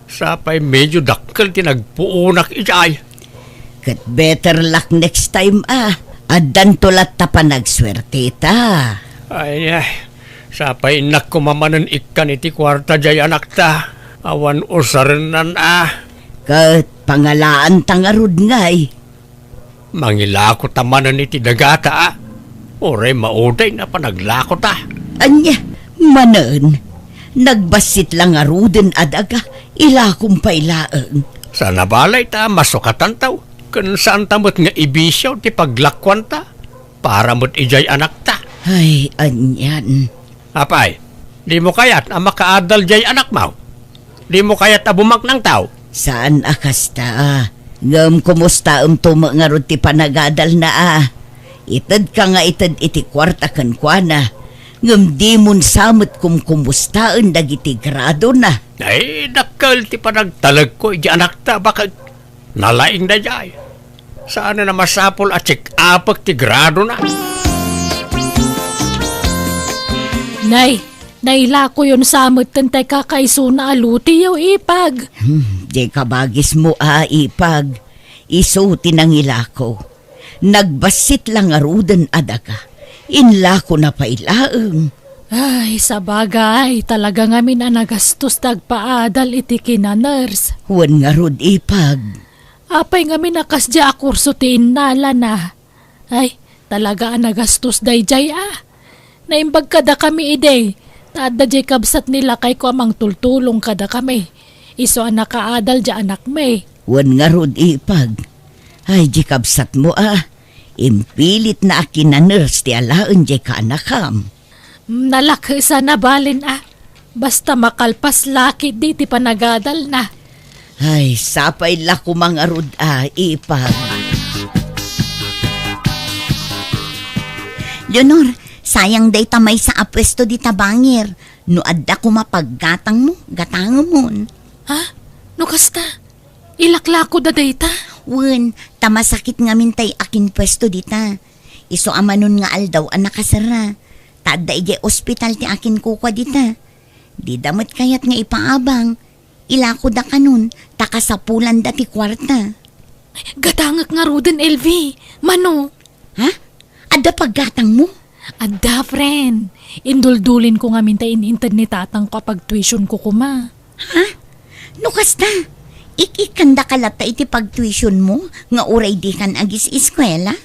Sapay medyo dakkel ti nagpuonak idiay. Ket better luck next time a. Addanto latta panagsuerteta. Ay, ay. Sapay innak koma manen ikkan iti kuarta diay anakta. Awan usarennan a. Ket pangalaanta ngarud ngay. Mangilakota manen iti dagata a. Uray maudayna panaglakota. Ania, manen, nagbassit la ngaruden a daga, ilakom pay laeng. Saan a bale ta masukatanto, ken saanta met nga ibisio ti paglakuanta, para met idiay anakta. Ay, anian. Apay, dimo kayat a makaadal diay anakmo? Dimo kayat a bumaknangto? Saan a kasta. Ngem kumustaemto met ngarud ti panagadalna a? Itedka nga ited iti kuarta kenkuana, ngem dimon sa met kumkumustaen dagiti gradona. Ay, dakkel ti panagtalekko iti anakta, baket nalaing daydiay. Saan a masapul a check-upek ti gradona. Nay, nailakoyon sa metten tay kakaisuna a lutiyo, Ipag. Hmm, di kabagismo a, Ipag. Isu ti nangilako. Nagbassit la ngaruden a daga. Inlakona pay laeng. Ay, sabagay, talaga ngamin a nagastos ti agpaadal iti kinaners. Wen ngarud, Ipag. Apay ngamin a kasdiay a kurso ti innalana? Ay, talaga a nagastos daydiay a. Naimbag kadakami idi, ta adda diay kabsat ni lakayko a mangtultulong kadakami. Isu a nakaadal diay anakmi. Wen ngarud, Ipag. Ay, diay kabsatmo a. Impilitna a kinaners ti alaen diay kaanakam. Nalakes a nabalen a. Basta makalpas la ketdi ti panagadalna. Ay, sapay la koma ngarud a, Ipag. Leonor, sayang dayta maysa a puesto dita bangir. No adda koma paggatangmo, gatangemon. Ha? No kasta? Ilaklakoda dayta? Wen, ta masakit ngamin tay akinpuesto dita. Isu a manon nga aldaw a nakaserra. Ta adda idiay ospital ti akinkukua dita. Dida met kayat nga ipaabang. Ilakoda kanon, ta kasapulanda ti kuarta. Gatangek ngaruden, Elvi. Mano? Ha? Adda paggatangmo? Adda, friend. Induldulin ko ngamin ta in-inted ni tatangko a pagtuition ko koma. Ha? No kasta, ik-ikkandaka latta iti pagtuition mo nga uray dikan agis-eskuela?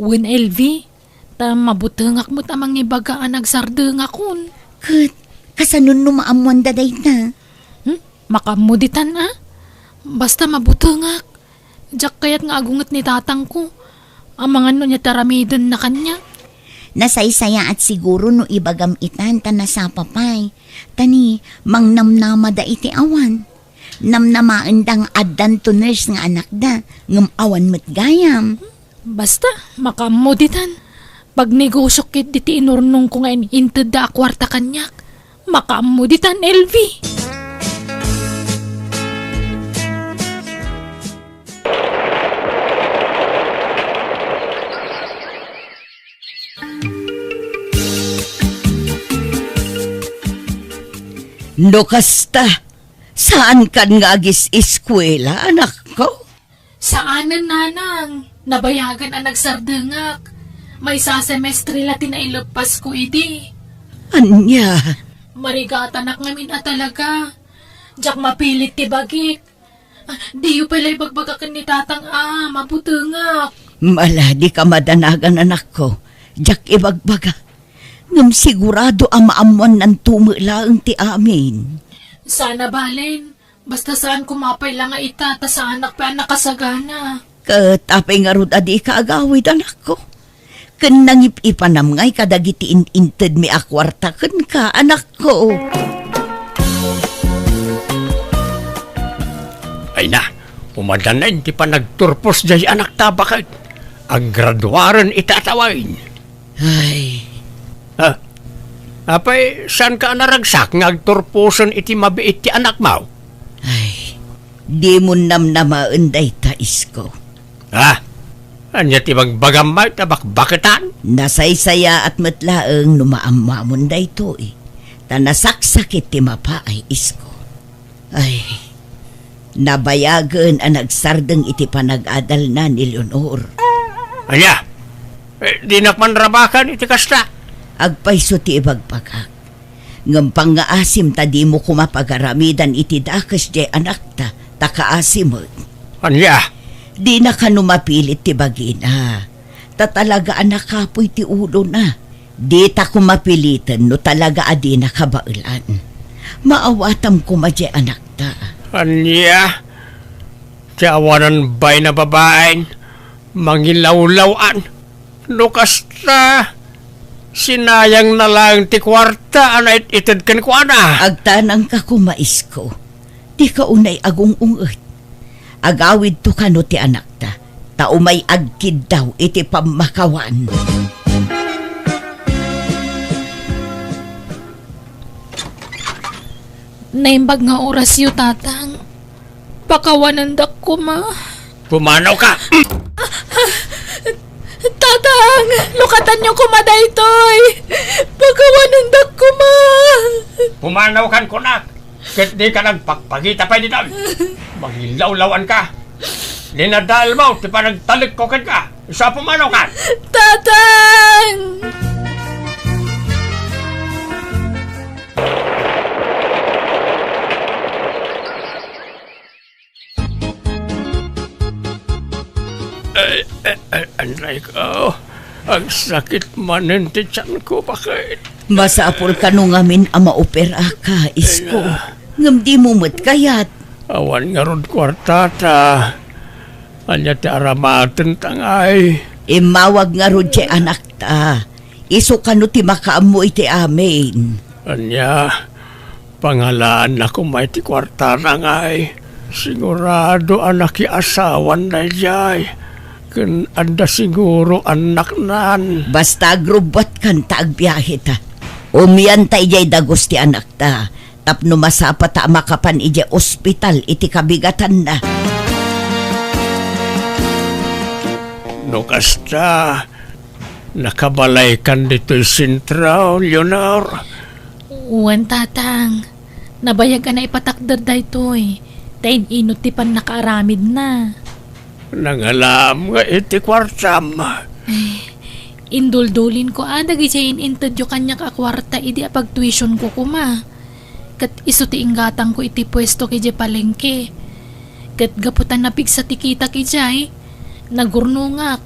Wen, Elvi, ta mabutengak met a mangibaga a nagsardengakon. Ket, kasano no maammoanda dayta? Hmm? Makaammo ditan a? Basta mabutengak. Diak kayat nga agunget ni tatangko. Amangan no ania ti aramidenna kaniak. Nasaysayaat siguro no ibagam itan ta nasapa pay. Ta ni, mangnamnamada iti awan. Namnamaenda nga addanto nurse nga anakda, ngem awan met gayam. Basta, makaammo ditan. Pagnegosiok ketdi ti inurnongko nga in-intedda a kuarta kaniak. Makaammo ditan, Elvi. No kasta, saankan nga agis-eskuela, anakko? Saanen, nanang. Nabayagan a nagsardengak. Maysa a semestre la ti naileppasko idi. Ania? Marigatanak ngamin a talaga. Diak mapilit ti bagik. Ah, diyo pay la ibagbaga ken ni tatang a mabutengak. Ala, dika madanagan, anakko. Diak ibagbaga. Ngem sigurado a maammoannanto met laeng ti amin. Sana balen. Basta saan koma pay la nga ita, ta saanak pay a nakasagana. Ket apay ngarud a dika agawid, anakko? Ken nangip-ipanam ngay kadagiti in-intedmi a kuarta kenka, anakko. Ay na, umadanen ti panagturpos jay anakta baket. Aggraduaren ita a tawen. Ay. Ah, apay, saanka a naragsak nga agturposen iti mabiit ti anakmo? Ay, dimon namnamaen dayta, isko. Ah, ania ti bagbagam met a bakbaketan? Nasaysayaat met laeng no maammoamon daytoy, ta nasaksakit ti mapaay, isko. Ay, nabayagen a nagsardeng iti panag-adalna ni Leonor. Ania? Eh, dinak man rabakan iti kasta. Agpayso ti ibagbagak. Ngem pangngaasim ta dimo koma pagaramidan iti dakes diay anakta, ta kaasi met. Ania? Dina kano mapilit ti bagina, ta talaga a nakapuy ti ulona. Dita koma piliten no talaga a dina kabaelan. Maawatam koma diay anakta. Ania? Ti awanan bain a babaen, mangilawlaw-an. No kasta, sinayangna laeng ti kuarta a nait-ited kenkuana. Agtanangka koma, isko. Dika unay agung-unget. Agawidto kano ti anakta, ta umay agkiddaw iti pammakawan. Naimbag nga orasyo, Tatang. Pakawanendak koma. Pumanawka! Tatang, lukatanyo koma daytoy. Pakawanendak koma. Pumanawkan kunak, ket dika agpagpagita pay ditoy. Mangilawlaw-anka. Dinadaelmo ti panagtalekko kenka. Isu a pumanawkan. Tatang! Ay, ay, ay, anay ko. Agsakit manen ti tianko, baket. Masapul kano ngamin a maoperaka, isko. Ay, ah. Ngem dimo met kayat. Awan ngarud kuartata. Ania ti aramatenta ngay? Immawag ngarud ti anakta. Isu kano ti makaammo iti amin. Ania, pangalaanna koma iti kuartana ngay? Sigurado a nakiasawan daydiay. Ken adda siguro annaknan. Basta agrubbuatkan ta agbiaheta. Umianta idiay dagus ti anakta. Tapno masapata a makapan idiay ospital iti kabigatanna. No kasta, nakabalaykan ditoy sentro, Leonor? Wen, Tatang. Nabayag a naipatakder daytoy, ta in-inut ti pannakaaramidna. Nangalaam nga iti kuartam. Ay, induldulinko a dagidiay in-intedyo kaniak a kuarta idi apagtuitionko koma. Ket isu ti inggatangko iti puesto idiay palengke. Ket gapu ta napigsa ti kitak idiay, nagurnongak.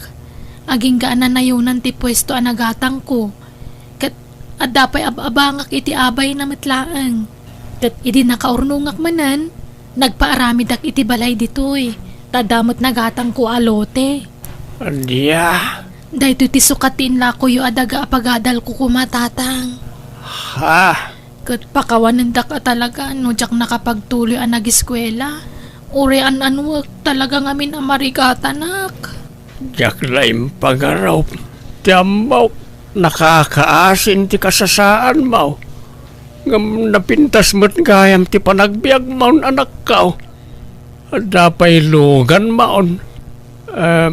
Agingga a nanayonan ti puesto a nagatangko. Ket adda pay ab-abangak iti abayna met laeng. Ket idi nakaurnongak manen, nagpaaramidak iti balay ditoy, ta adda met nagatangko a lote. Ania? Daytoy ti sukat ti inlakoyo a daga a pagadalko koma, Tatang. Ha? Ket pakawanendak a talaga no diak nakapagtuloy a nagiskuela. Uray an-anuek, talaga ngamin a marigatanak. Diak la impagarup ti ammok, nakakaasin ti kasasaanmo. Ngem napintas met gayam ti panagbiagmon, anakko. Adda pay luganmon. Eh,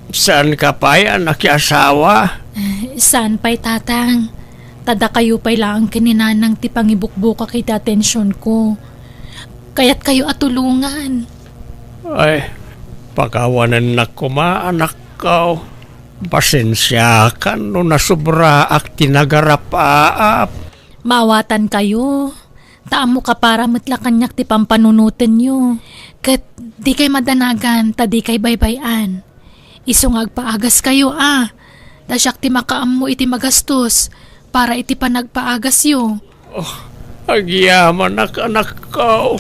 saanka pay a nakiasawa? Eh, saan pay, Tatang. Ta dakayo pay laeng ken ni Nanang ti pangibukbukak iti atensionko. Kayatkayo a tulongan. Ay, pakawanennak koma, anakko. Pasensiakan no nasubraak ti nagarapaap. Maawatankayo, ta ammok a para met la kaniak ti pampanunotenyo. Ket dikay madanagan ta dikay baybay-an. Isu nga agpaagaskayo a, ta siak ti makaammo iti magastos para iti panagpaagasyo. Oh, agyamanak, anakko.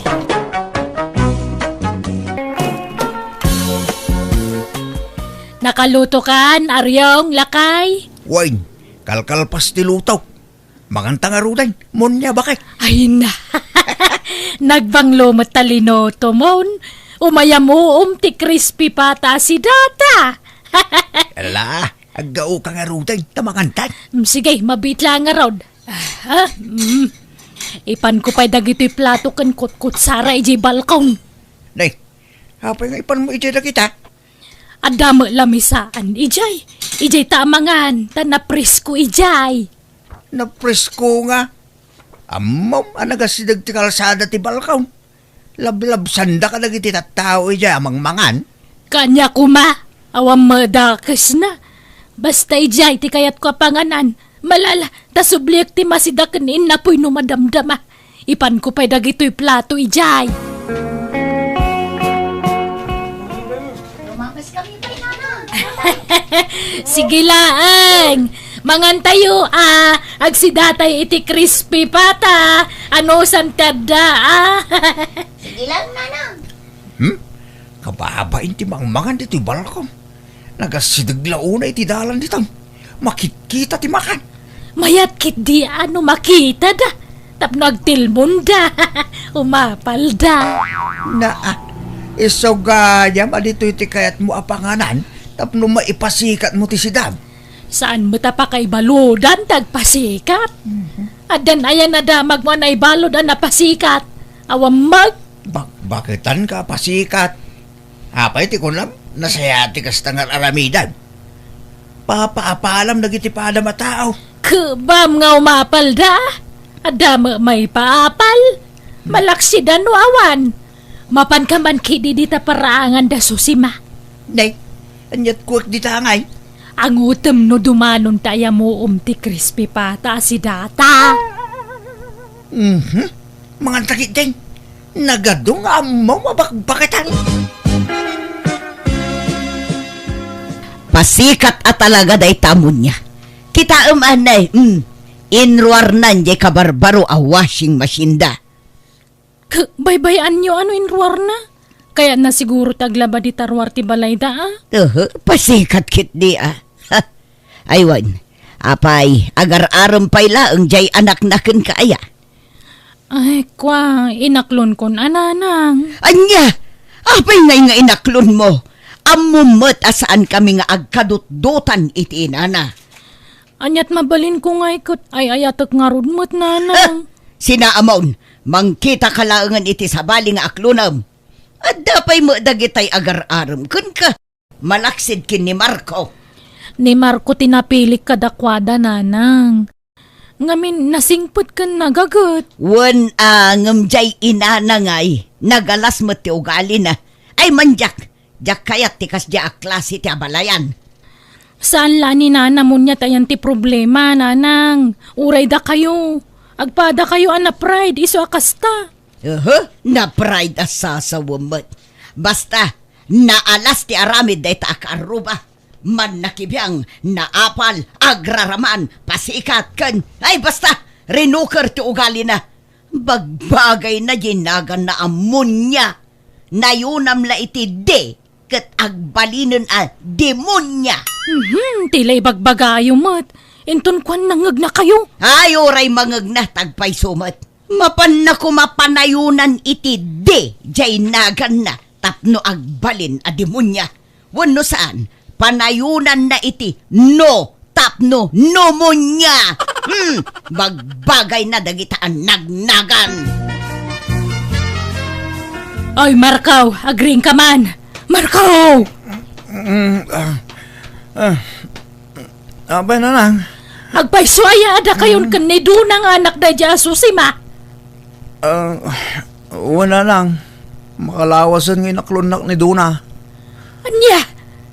Nakalutokan, Aryong, lakay? Wen, kalkalpas ti luto. Manganta ngaruden, munia baket. Ay na. Nagbanglo met ta linutomon. Umayam-uom ti crispy pata a sidata. Ala, aggaoka ngaruden, ta mangantan. Mm, sige, mabiit laeng ngarud. Ah, mm. Ipanko pay dagitoy plato ken kutkutsara idiay balkon. Nay, apay nga ipanmo idiay dagita? Adda met lamisaan idiay. Idiay ta amangan, ta napresko idiay. Napresko nga? Ammom a nagasideg ti kalsada ti balkon. Lablabsanda kadagiti tattao idiay a mangmangan. Kaniak koma, awan madakesna. Basta idiay ti kayatko a panganan. Malala, ta subliek ti masida ken innapoy no madamdama. Ipanko pay dagitoy plato idiay. Lumapas kami pay, Nanang. Sige laeng. Mangantayo, ah. Agsidatay iti crispy pata. Anusan ti adda, ah. Sige lang, Nanang. Hmm? Kababain ti mangmangan ditoy balkon. Nagasideg la unay iti dalan ditan. Makitkita ti makan. Mayat ketdi a no makitada. Tapno agtilmonda. Umapalda. Naa, isu gayam a ditoy ti kayatmo a panganan tapno maipasikatmo ti sidam. Saan met a pakaibaludan ti agpasikat? Mhm. Addan aya nadamagmo a naibalud a napasikat? Awan met. Bakbaketanka a pasikat. Apay ti kunam? Nasayaat ti kasta nga ar-aramidem. Papaapalam dagiti padam a tao. Kebam nga umapalda. Adda met maipaapal. Malaksid a no awan. Mapanka man ketdi dita paraangan da Susima. Nay, aniat kuek dita ngay? Angutem no dumanon ta ayamuom ti crispy pata a sidata. Mhm. Manganta ketdin. Nagadu nga ammom a bakbaketan. Pasikat a talaga dayta a munia. Kitaem anay, mm, inruarnan jay kabarbaro a washing machine da. K-, baybay-anyo a no inruarna? Kayatna siguro ti aglaba dita ruar ti balayda, a? Uhu, pasikat ketdi, a. Ay wen, apay, agar-arem pay laeng jay anakna kenka aya? Ay, kua, inaklon kon a, Nanang. Ania? Apay ngay nga inaklonmo? Ammom met a saankami nga agkadutdotan iti inana. Aniat mabalinko ngay ket ay-ayatek ngarud met, Nanang. Ha? Sinaamon, mangkitaka laengen iti sabali nga aklonem. Adda pay met dagitay agar-arem kenka. Malaksid ken ni Marco. Ni Marco ti napilik kadakuada, Nanang. Ngamin, nasingpet ken nagaget. Wen a, ngem jay inana ngay, nagalas met ti ugalina. Ay, mandiak, diak kayat ti kasdiay a klase ti abalayan. Saan la ni Nana Munia ta yan ti problema, Nanang. Uray dakayo. Agpadakayo a na-pride, isu a kasta. Uhu, na-pride a sasawem met. Basta, naalas ti aramid dayta a kaarruba. Mannakibiang, naapal, agraraman, pasikat, ken, ay, basta, rinuker ti ugalina. Bagbagayna diay naganna a Munia. Nayunam la iti D, ket agbalinen a demonia. Mhm, ti la ibagbagayo met. Inton kuan nangegnakayo. Ay, uray mangegna, ta agpayso met. Mapanna koma panayonan iti D, jay naganna, tapno agbalin a demonia. Wenno saan, panayonanna iti no tapno pneumonia. Hmm, bagbagayna dagita a nagnagan. Oy, Marco, agriingka man. Marco! Mm, ah, ah, apay, Nanang? Agpayso aya a dakayon ken ni Dona nga anak daydiay a Susima? Ah, wen, Nanang. Makalawasen nga inaklonnak ni Dona. Ania?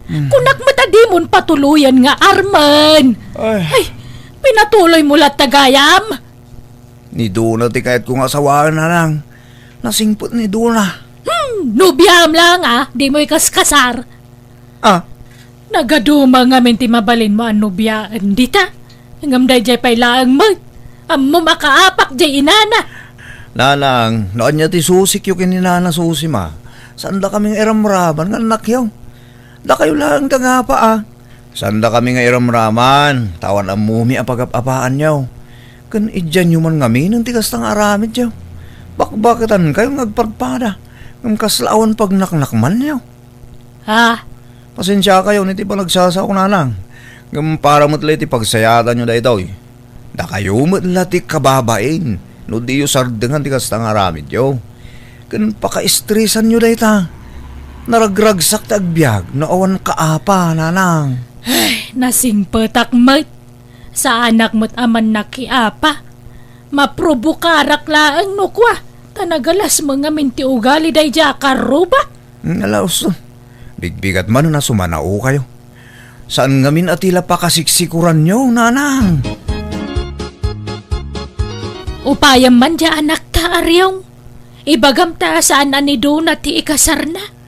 Hmm. Kunak met a dimon patuloyen nga armen. Ay. Ay, pinatuloymo latta gayam? Ni Dona ti kayatko nga asawaen, Nanang. Nasingpet ni Dona. Hmm, nobiam laeng a, dimo ikaskasar. Ah. Nagaduma ngamin ti mabalinmo a nobiaen dita. Ngem daydiay pay laeng met. Ammom a kaapak diay inana. Nanang, no ania ti susikyo ken ni Nana Susima, saandakami nga iramraman nga annakyo. Dakayo laeng ti agapa, a. Saandakami nga iramraman, ta awan ammomi a pagap-apaanyo. Ken idianyo man ngamin ti kasta nga aramidyo. Bakbaketankayo nga agpadpada, ngem kasla awan pagnaknakmanyo. Ha? Pasensiakayon iti panagsasao, nanang. Ngem para met la iti pagsayaatanyo daytoy. Dakayo met la ti kababain no diyo sardengan ti kasta nga aramidyo. Ken pakaestresanyo dayta. Naragragsak ti agbiag no awan kaapa, nanang. Ay, nasingpetak met. Saanak met a mannakiapa. Maprobokarak laeng no kua, ta nagalasmo ngamin ti ugali daydiay a karruba. Hmm, ala, usto. Bigbigat man a sumanaokayo. Saan ngamin a ti la pakasiksikuranyo, nanang. Upayam man diay anakta, Ariong. Ibagam ta saan a ni Dona ti ikasarna.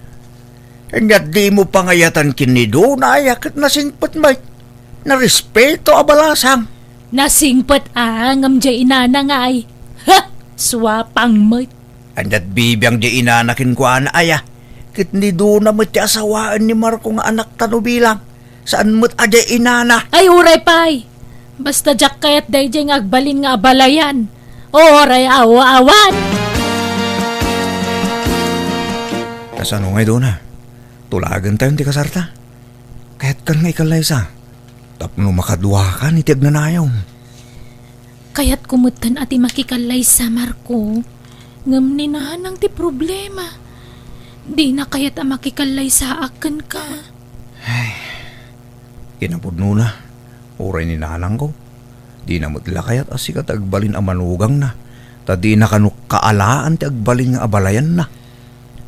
Ania dimo pangayatan ken ni Dona, aya ket nasingpet met. Narespeto a balasang. Nasingpet a ngem diay inana nga ay. Ha! Suapang met. Ania't bibiang diay inana kenkuana, aya? Ket ni Dona met ti asawaen ni Marco nga anakta no bilang. Saan met a diay inana. Ay, uray pay. Basta diak kayat daydiay nga agbalin nga abalayan. Uray aw-awan. Kasano ngay, Dona? Tulagentayon ti kasarta? Kayatkan nga ikallaysa tapno makaduakan iti agnanayon. Kayatko metten a ti makikallaysa, Marco. Ngem ni nanang ti problema. Dina kayat a makikallaysaak kenka. Ay, kinapudnona, uray ni nanangko, dina met la kayat a sika ti agbalin a manugangna, ta dina kano kaalaan ti agbalin nga abalayanna.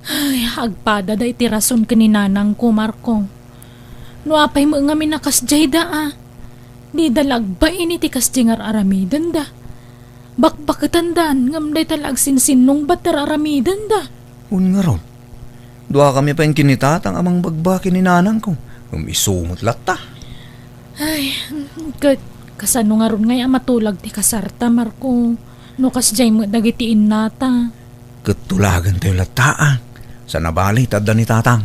Ay, agpada dayta ti rason ken ni nanangko, Marco. No apay met ngamin a kasdiay da, a, dida la agbain iti kasdiay nga ar-aramidenda. Bakbaketandan, ngem dayta la agsinsinnungbat ti ar-aramidenda. Wen ngarud, duakami pay ken ni tatang a mangbagbaga ken ni nanangko, ngem isu met latta. Ay, ket kasano ngarud ngay a matulag ti kasarta, Marco, no kasdiay met dagiti innata? Ket tulagentayo latta, a. Saan a bale ta adda ni tatang.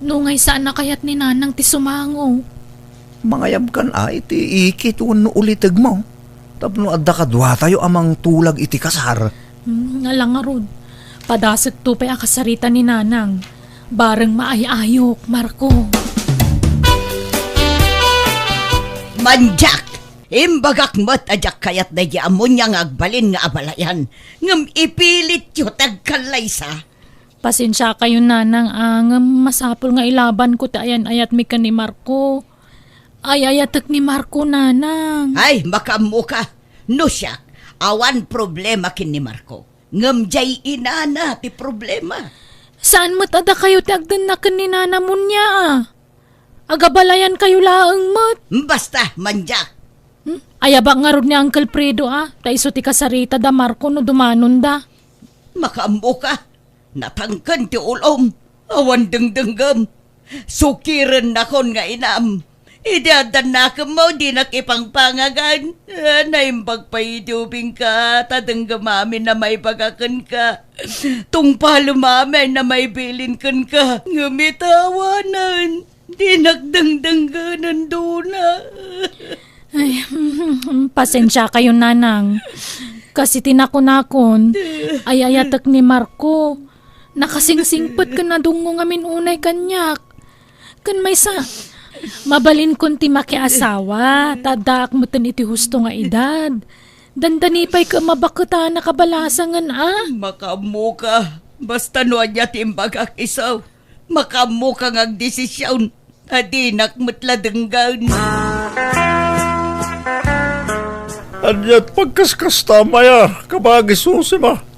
No ngay saan a kayat ni nanang ti sumango. Mangayabkan a iti ikit wenno ulitegmo tapno adda kaduatayo a mangtulag iti kasar. Hmm, ala ngarud. Padasekto pay a kasarita ni nanang. Bareng maay-ayok, Marco. Mandiak! Imbagak met a diak kayat daydi a munia nga agbalin nga abalayan, ngem ipilityo ti agkallaysa. Pasensiakayon, nanang, a, ngem masapul nga ilabanko ti ayan-ayatmi ken ni Marco. Ay-ayatek ni Marco, nanang. Ay, makaammoka. No siak, awan problema ken ni Marco. Ngem diay inana ti problema. Saan met a dakayo ti agdenna ken ni nana munia, a? Agabalayankayo laeng met. Basta, mandiak. Hmm? Ayabak ngarud ni Uncle Fredo, a, ta isu ti kasarita da Marco no dumanonda. Makaammoka. Natangken ti ulom. Awan dengdenggem. Sukirennakon nga inam. Idi adda nakemmo, dinak ipangpangagan. Ah, naimbag pay idi ubingka, ta denggem amin a maibaga kenka. Tungpalem amin a maibilin kenka. Ngem ita awanen. Dinak dengdenggen, Dona. Ay, pasensiakayon, nanang. Kas iti nakunakon, ay-ayatek ni Marco. Nakasingsingpet ken nadungngo ngamin unay kaniak. Ken maysa, mabalinkon ti makiasawa, ta addaak metten iti husto nga edad. Dandani pay ket mabaketana kabalasangen, a? Makaammoka. Basta no ania ti imbagak isu. Makaammoka nga agdesision, ta dinak met la denggen. Ania't pagkaskastam aya, kabagis Josema?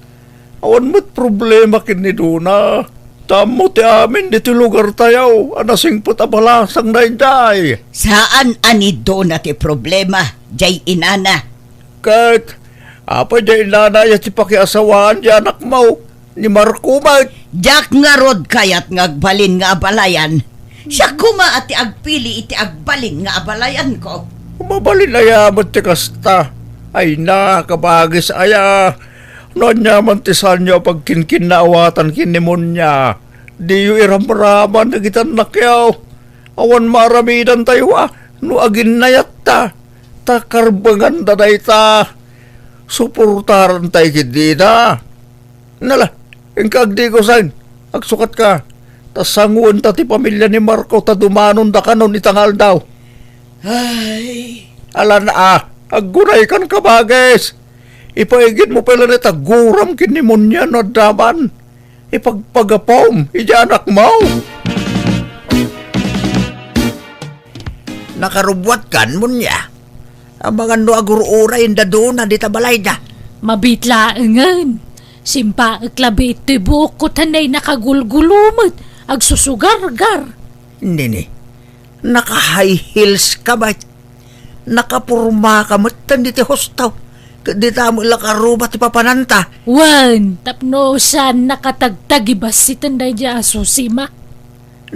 Awan met problema ken ni Dona. Ta ammo ti amin ditoy lugartayo a nasingpet a balasang daydiay. Saan a ni Dona ti problema, diay inana. Ket, apay diay inana aya ti pakiasawaan diay anakmo? Ni Marco met. Diak ngarud kayat nga agbalin nga abalayan. Siak koma a ti agpili iti agbalin nga abalayanko. Mabalin aya met ti kasta? Ay na, kabagis aya. No ania man ti saanyo a pagkinkinnaawatan ken ni Munia, Diyo iramraman dagiti annakyo. Awan maaramidantayo a no aginnayatta, ta karbenganda dayta. Suportarantay ketdi ida. Nala, inka agdigosen, agsukatka, ta sangoenta ti pamilia ni Marco ta dumanonda kanon ita nga aldaw. Ay. Alan a, aggunaykan, kabagis. Ipaigidmo pay laeng ta guram ken ni Munia no adda man. Ipagpagapom idiay anakmo. Nakarubbuatkan, Munia. Amangan no agur-uray inda duna dita balayda. Mabiit laengen. Simpaek labi itoy buokko ta nay nakagulgulo met, agsusugargar. Nini, naka-high heels ka met. Nakaporma ka met diti husto. Ket dita met la karuba ti papananta. Wen, tapno saan nakatagtagibas iten daydiay a Susima.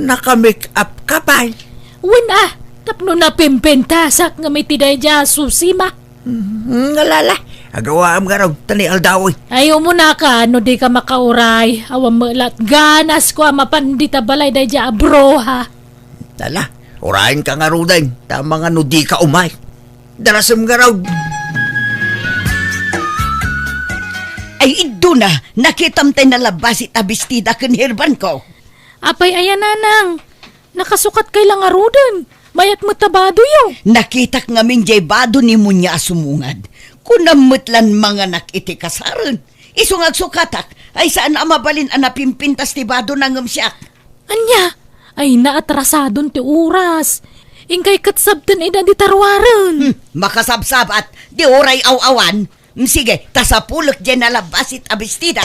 Naka-make up ka pay. Wen a, tapno napimpintasak ngem iti daydiay a Susima. Hmm, alala. Agawaam ngarud, ta nay aldaw. Ay, umunaka, no dika makauray. Awan met la ganas ko a mapan dita balay daydiay a bruha. Ala, urayenka ngaruden, ta amangan no dika umay. Darasem ngarud. Ay, iduna, nakitam tay nalabbasit a bestida ken herbanko. Apay aya, nanang? Nakasukatkay la ngaruden. Mayat met ta badoyo. Nakitak ngamin jay bado ni Munia a sumungad. Kunam met lan manganak iti kasaren. Isu nga agsukatak, ay saan a mabalin a napimpintas ti badona ngem siak. Ania? Ay, naatrasadon ti oras. Inkay ket sabten ida di taruaren. Hmm, makasabsabat, di uray aw-awan. Mm, sige, ta sapulek diay nalabbasit a bestida.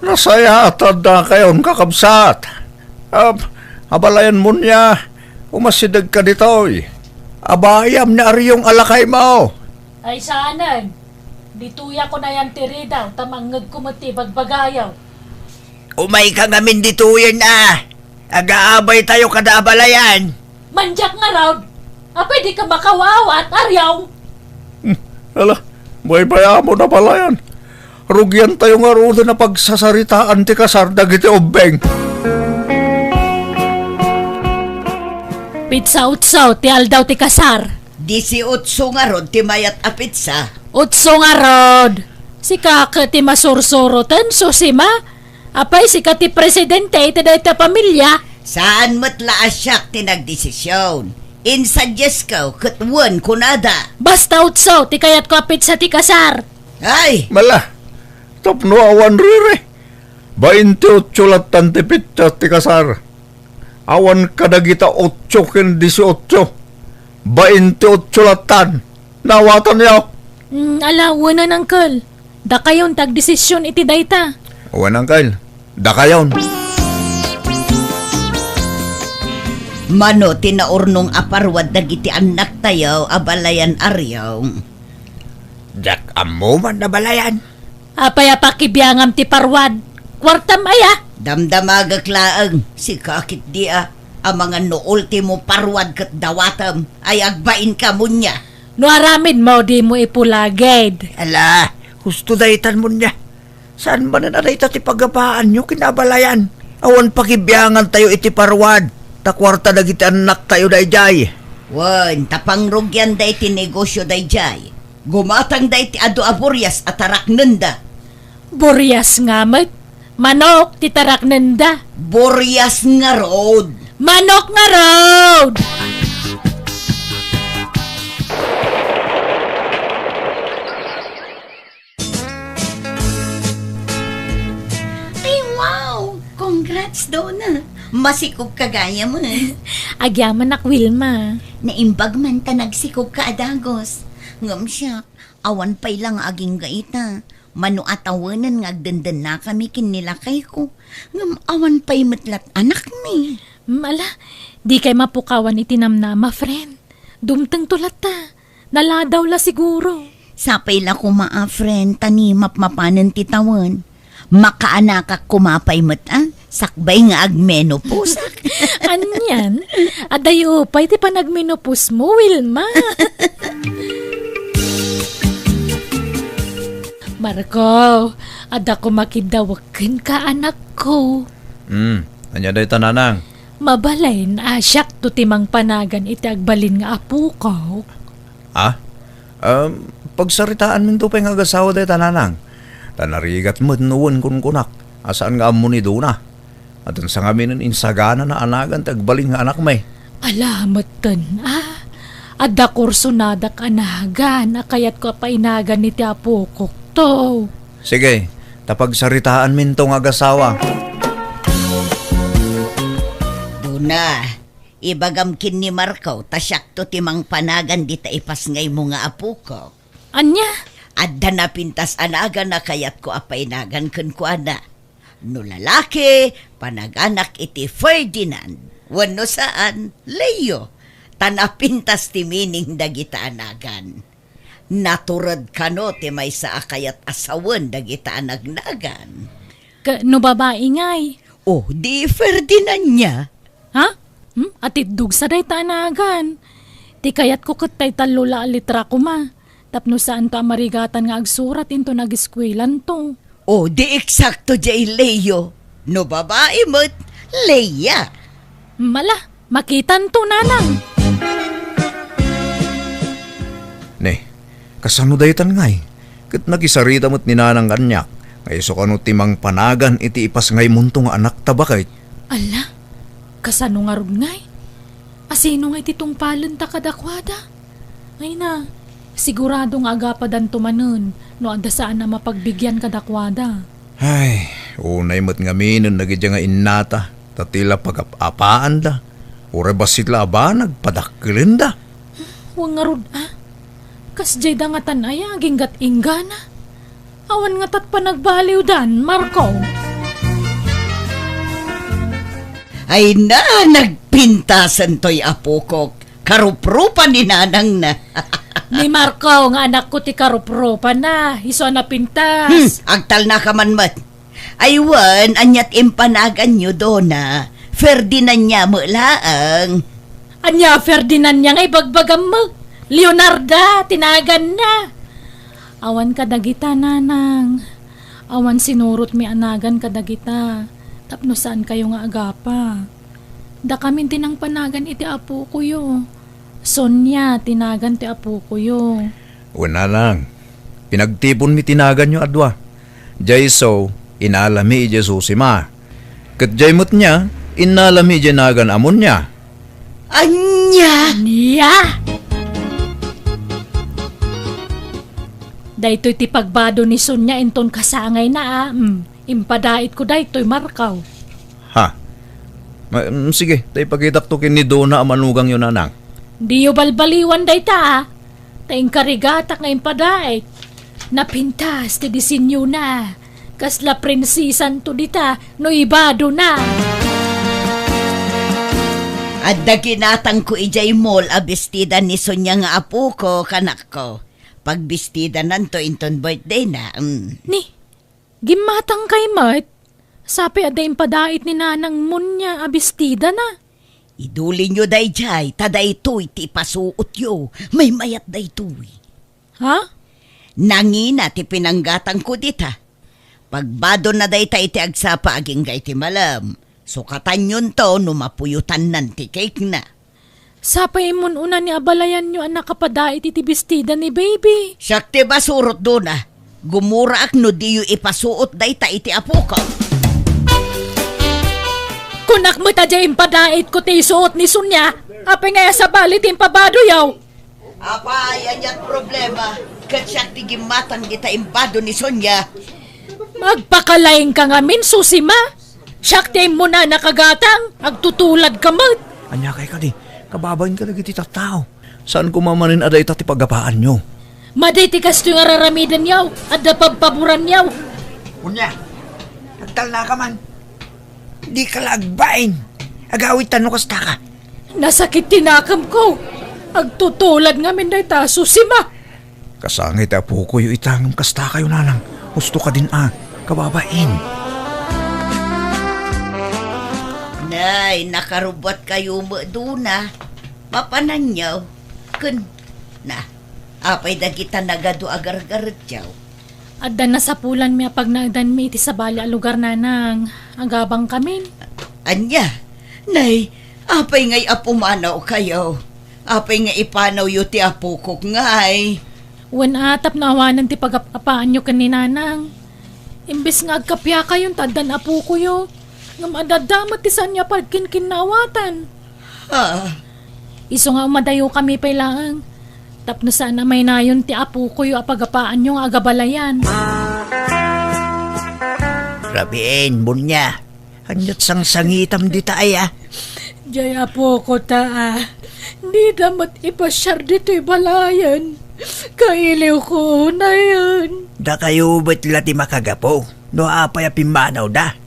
Nasayaat a addakayon, kakabsat. Ab-, abalayan Munia, umasidegka ditoy. Abayam ni Ariong a lakaymo. Ay, saanen. Ditoyak unayan ti ridaw, ta mangngegko met ti ibagbagayo. Umayka ngamin ditoyen a. Agaabaytayo kada abalayan. Mandiak ngarud. Apay dika makawaawat, Ariong? Hmm, ala, baybay-amon, abalayan. Rugiantayo ngaruden a pagsasaritaan ti kasar dagiti ubbing. Petsa otso ti aldaw ti kasar. Disiotso ngarud ti mayat a petsa. Otso ngarud. Sika ket ti masursuroten, Susima. Apay, sika ti presidente iti dayta a pamilia? Saan met la a siak ti nagdesision. Insuggest ko ket wen kunada. Basta otso ti kayatko a petsa ti kasar. Ay! Mala, tapno awan riri. Baintiotso lattan ti petsa ti kasar. Awan kadagita otso ken disiotso. Baintiotso lattan. Naawatanyo? Mm, ala, wen, Uncle. Dakayon ti agdesision iti dayta. Wen, Uncle. Dakayon. Mano ti naurnong a paruad dagiti annaktayo, abalayan Ariong? Diak ammo man, abalayan. Apay a pakibiangam ti paruad? Kuartam aya? Damdamagek laeng, sika ketdi a, amangan no ultimo paruad ket dawatem, ay agbainka, Munia. No aramidmo, dimo ipulagid. Ala, husto daytan, Munia. Saan manen a dayta ti pagabaanyo ken abalayan? Awan pakibiangantayo iti paruad, ta kuarta dagiti annaktayo daydiay. Wen, ta pangrugianda iti negosio daydiay. Gumatangda iti adu a burias a taraknenda. Burias nga met? Manok ti taraknenda. Burias ngarud. Manok ngarud! Ay, wow! Congrats, Donna! Masikog ka gayam, eh. Agyamanak, Wilma. Naimbag man ta nagsikog ka a dagus. Ngem siak, awan pay la nga agingga ita. Mano a tawenen nga agdendennakami ken ni lakayko. Ngem awan pay met lat anakmi. Mm, ala, dikay mapukawan iti namnama, friend. Dumtengto latta. Naladaw la siguro. Sapay la koma a, friend, ta ni mapmapanen ti tawen. Makaanakak koma pay met a, sakbay nga agmenopause. Anian? Adayo pay ti panagmenopause mo, Wilma. Marco, adda koma kiddawek kenka, anakko. Hmm, ania dayta, nanang? Mabalin a siakto ti mangpanagan iti agbalin nga apokok. Ah? Um, pagsaritaanminto pay nga agasawa dayta, nanang. Ta narigat met no wen kunkunak a saan nga ammo ni Dona. Adun sa ngamin insaganana a nagan ti agbalin nga anakmi. Ala, metten, a. Adda kursonadak a nagan a kayatko a painagan iti apokokto. Sige, ta pagsaritaanminto nga agasawa. Dona, ibagam ken ni Marco ta siakto ti mangpanagan dita ipasngaymo nga apokok. Ania? Adda napintas a nagan a kayatko a painagan kenkuana. No lalaki, panaganak iti Ferdinand. Wenno saan, Leo. Ta napintas ti meaning dagita a nagan. Natured kano ti maysa a kayat a sawen dagita a nagnagan. Ka-, no babai ngay? O, di Ferdinand nia. Ha? Hmm? Atiddog sa dayta a nagan. Ti kayatko ket tay tallo la a litra koma. Tapno saanto a marigatan nga agsurat inton ageskuelanto. O, di eksakto diay, Leo. No babai met, Leia. Mala, makitanto, nanang. Ne, kasano daytan ngay? Ket nakisarita met ni nanang kaniak, nga isu kano ti mangpanagan iti ipasngaymonto nga anakta baket. Ala, kasano ngarud ngay? Asino ngay ti tungpalenta kadakuada? Ay na, sigurado nga agapadanto manen no adda saan a mapagbigyan kadakuada. Ay, unay met ngaminen dagidiay nga innata, ta ti la pagap-apaanda, uray bassit la a banag, padakkelenda. Wen ngarud a, kasdiay da ngatan aya aginggat-inggana? Awan ngata't panagbaliwdan, Marco. Ay na, nagpintasen toy apokok. Karuprupa ni nanangna. Ni Marco nga anakko ti karuprupa na, isu a napintas. Hmm, agtalnaka man met. Ay wen, ania't impanaganyo, Dona? Ferdinand nia met laeng. Ania Ferdinand nia nga ibagbagam met? Leonarda ti naganna. Awan kadagita, nanang. Awan sinurotmi a nagan kadagita. Tapno saankayo nga agapa. Dakamin ti nangpanagan iti apokoyo. Sonia ti nagan ti apokoyo. Wen, nanang, pinagtiponmi ti naganyo a dua. Diay isu, inalami idiay Susima. Ket diay met nia, innalami idiay nagan a Monia. Ania? Nia? Daytoy ti pagbado ni Sonia inton kasangayna a. Mm, impadaitko daytoy, Marco. Ha? Ma-, mm, sige, ta ipakitakto ken ni Dona a manugangyo, nanang. Diyo balbaliwan dayta, a. Ta inkarigatak nga impadait. Napintas ti disenyona. Kasla prinsesanto dita no ibadona. Adda ginatangko idiay mall a bestida ni Sonia nga apoko, kanakko. Pagbistidananto inton birthdayna, mm. Ni, gimmatangkay met? Sapay adda impadait ni Nanang Monia a bestidana. Idulinyo daydiay, ta daytoy ti ipasuotyo. Maymayat daytoy. Ha? Nangina ti pinanggatangko dita. Pagbadonna dayta iti agsapa agingga iti malem. Sukatanyonto no mapuyotannan ti cake-na. Sapay immun-una ni abalayanyo a nakapadait iti bestida ni baby. Siak ti basurot, Dona. Gumuraak no diyo ipasuot dayta iti apoko. Kunak met a diay impadaitko ti isuot ni Sonia. Apay nga sabali ti impabadoyo? Apay, ania't problema? Ket siak ti gimmatang dita imbado ni Sonia. Magpakalaingka ngamin, Susima. Siak ti immun-una a nakagatang, agtutuladka met. Ania kay kadi, kababain kadagiti tattao. Saan koma manen a dayta ti paggapaanyo? Madi ti kastoy nga raramidenyo, adda pabpaboranyo. Unya, agtalnaka man. Dika la agbain. Agawidtan no kastaka. Nasakit ti nakemko. Agtutulad ngamin dayta, Susima. Kasangay ti apokoyo ita ngem kastakayo, Nanang. Husto kadin a, kababain. Nay, nakarubbuatkayo met, Dona. Mapananyo. Ken, na, apay dagita nagadu a gargaretyo? Adda nasapulanmi a pagnaedanmi iti sabali a lugar, nanang. Agabangkamin. Ania? Nay, apay ngay a pumanawkayo? Apay nga ipanawyo ti apokok ngay? Wen a, tapno awanen ti pagap-apaanyo ken ni nanang. Imbes nga agkapiakayon ta addan apokoyo, ngem adda met ti saanyo a pagkinkinnaawatan. Ah. Isu nga umadayokami pay laeng, tapno saan a maynayon ti apokoyo a pagapaanyo nga agabalayan. Rabien, Munia. Ania't sangsangitam dita aya? Jay apokota a. Dida met ipasiar ditoy balayen. Kailiwko unayen. Dakayo met la ti makagapu no apay a pimmanawda.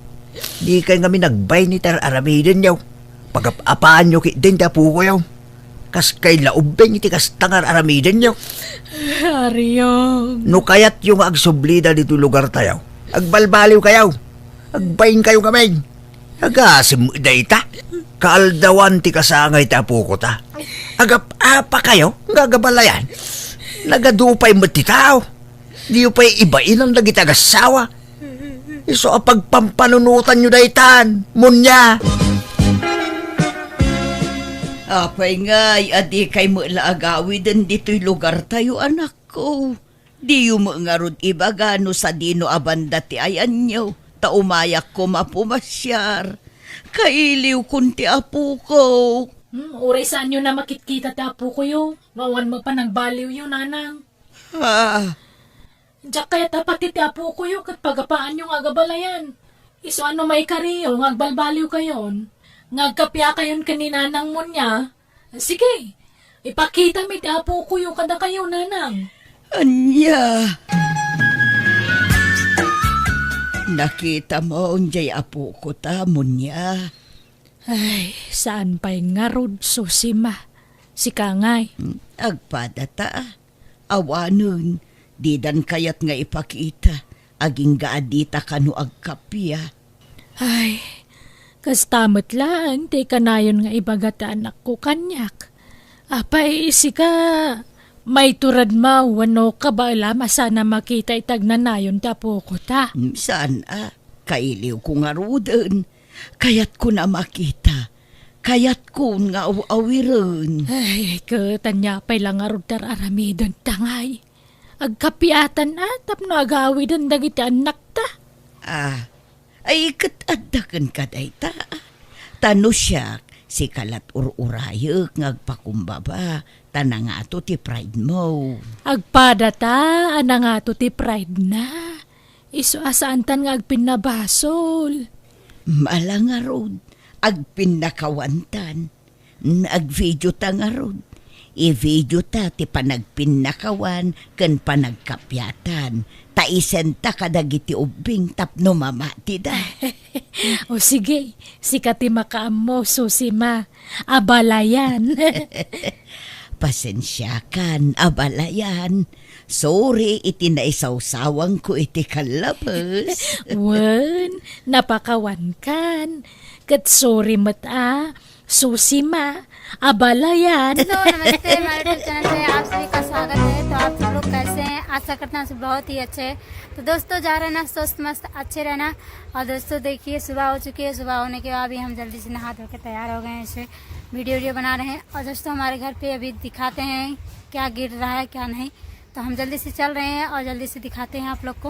Dikay ngamin agbay ni tar-aramidenyo. Pagap-apaanyo ketdin ti apokoyo. Kas kay la ubbing iti kasta nga ar-aramidenyo. Ariom. No kayatyo nga agsublida ditoy lugartayo, agbalbaliwkayo. Agbainkayo ngamin. Agasem dayta. Kaaldawan ti kasangay ti apokota. Agap-apakayo nga agabalayan. Nagadu pay met ti tao. Diyo pay ibainan dagiti agassawa. Isu a pagpampanunotanyo daytan, Munia. Apay ngay a dikay met la agawiden ditoy lugartayo, anakko? Diyo met ngarud ibaga no sadino a banda ti ayanyo, ta umayak koma pumasiar. Kailiwkon ti apokok. Hmm, uray saanyo na makitkita ti apokoyo, no awan met panagbaliwyo, nanang. Ah. Diak kayat a pati ti apokoyo ket pagapaanyo nga agabalayan. Isu a no maikariyo nga agbalbaliwkayon, nga agkapiakayon ken ni Nanang Munia, sige, ipakitami ti apokoyo kadakayo, Nanang. Ania? Nakitam jay apokota, Munia? Ay, saan pay ngarud, Susima. Sika ngay? Hmm, agpadata. Awanen, didan kayat nga ipakita, agingga a dita kano agkappia. Ay, kasta met laeng ti kanayon nga ibaga ti anakko kaniak. Apay, sika, maituredmo wenno kabaelam a saan a makita iti agnanayon ti apokota? Mm, saan a, kailiwko ngaruden. Kayatkon a makita. Kayatkon nga aw-awiren. Ay, ket ania pay la ngarud ti ar-aramidenta ngay? Agkapiatan a tapno agawiden dagiti annakta. Ah, ay, ket adda kenka dayta. Ta no siak, sika lat ur-urayek nga agpakumbaba, ta nangato ti pride mo. Agpadata a nangato ti pride na. Isu a saantan nga agpinnabasol. Mala ngarud, agpinnakawantan. Agvideota ngarud. Ivideota ti panagpinnakawan ken panagkapiatan. Ta isenta kadagiti ubbing tapno mamatida. O sige, sika ti makaammo, Susima. Abalayan. Pasensiakan, abalayan. Sorry iti naisawsawangko iti kallabes. Wen, napakawankan. Ket sorry met a, Susima, abalayan. Hello, नमस्ते, हमारे YouTube channel पे आप सभी का स्वागत है। तो आप सब लोग कैसे हैं? आशा करता हूँ सब बहुत ही अच्छे हैं। तो दोस्तों, जा रहे ना स्वस्थ मस्त अच्छे रहना। और दोस्तों, देखिए, सुबह हो चुकी है। सुबह होने के बाद भी हम जल्दी से नहा धो के तैयार हो गए हैं, इसे वीडियो वीडियो बना रहे हैं। और दोस्तों, हमारे घर पे अभी दिखाते हैं क्या गिर रहा है, क्या नहीं। तो हम जल्दी से चल रहे हैं और जल्दी से दिखाते हैं आप लोग को।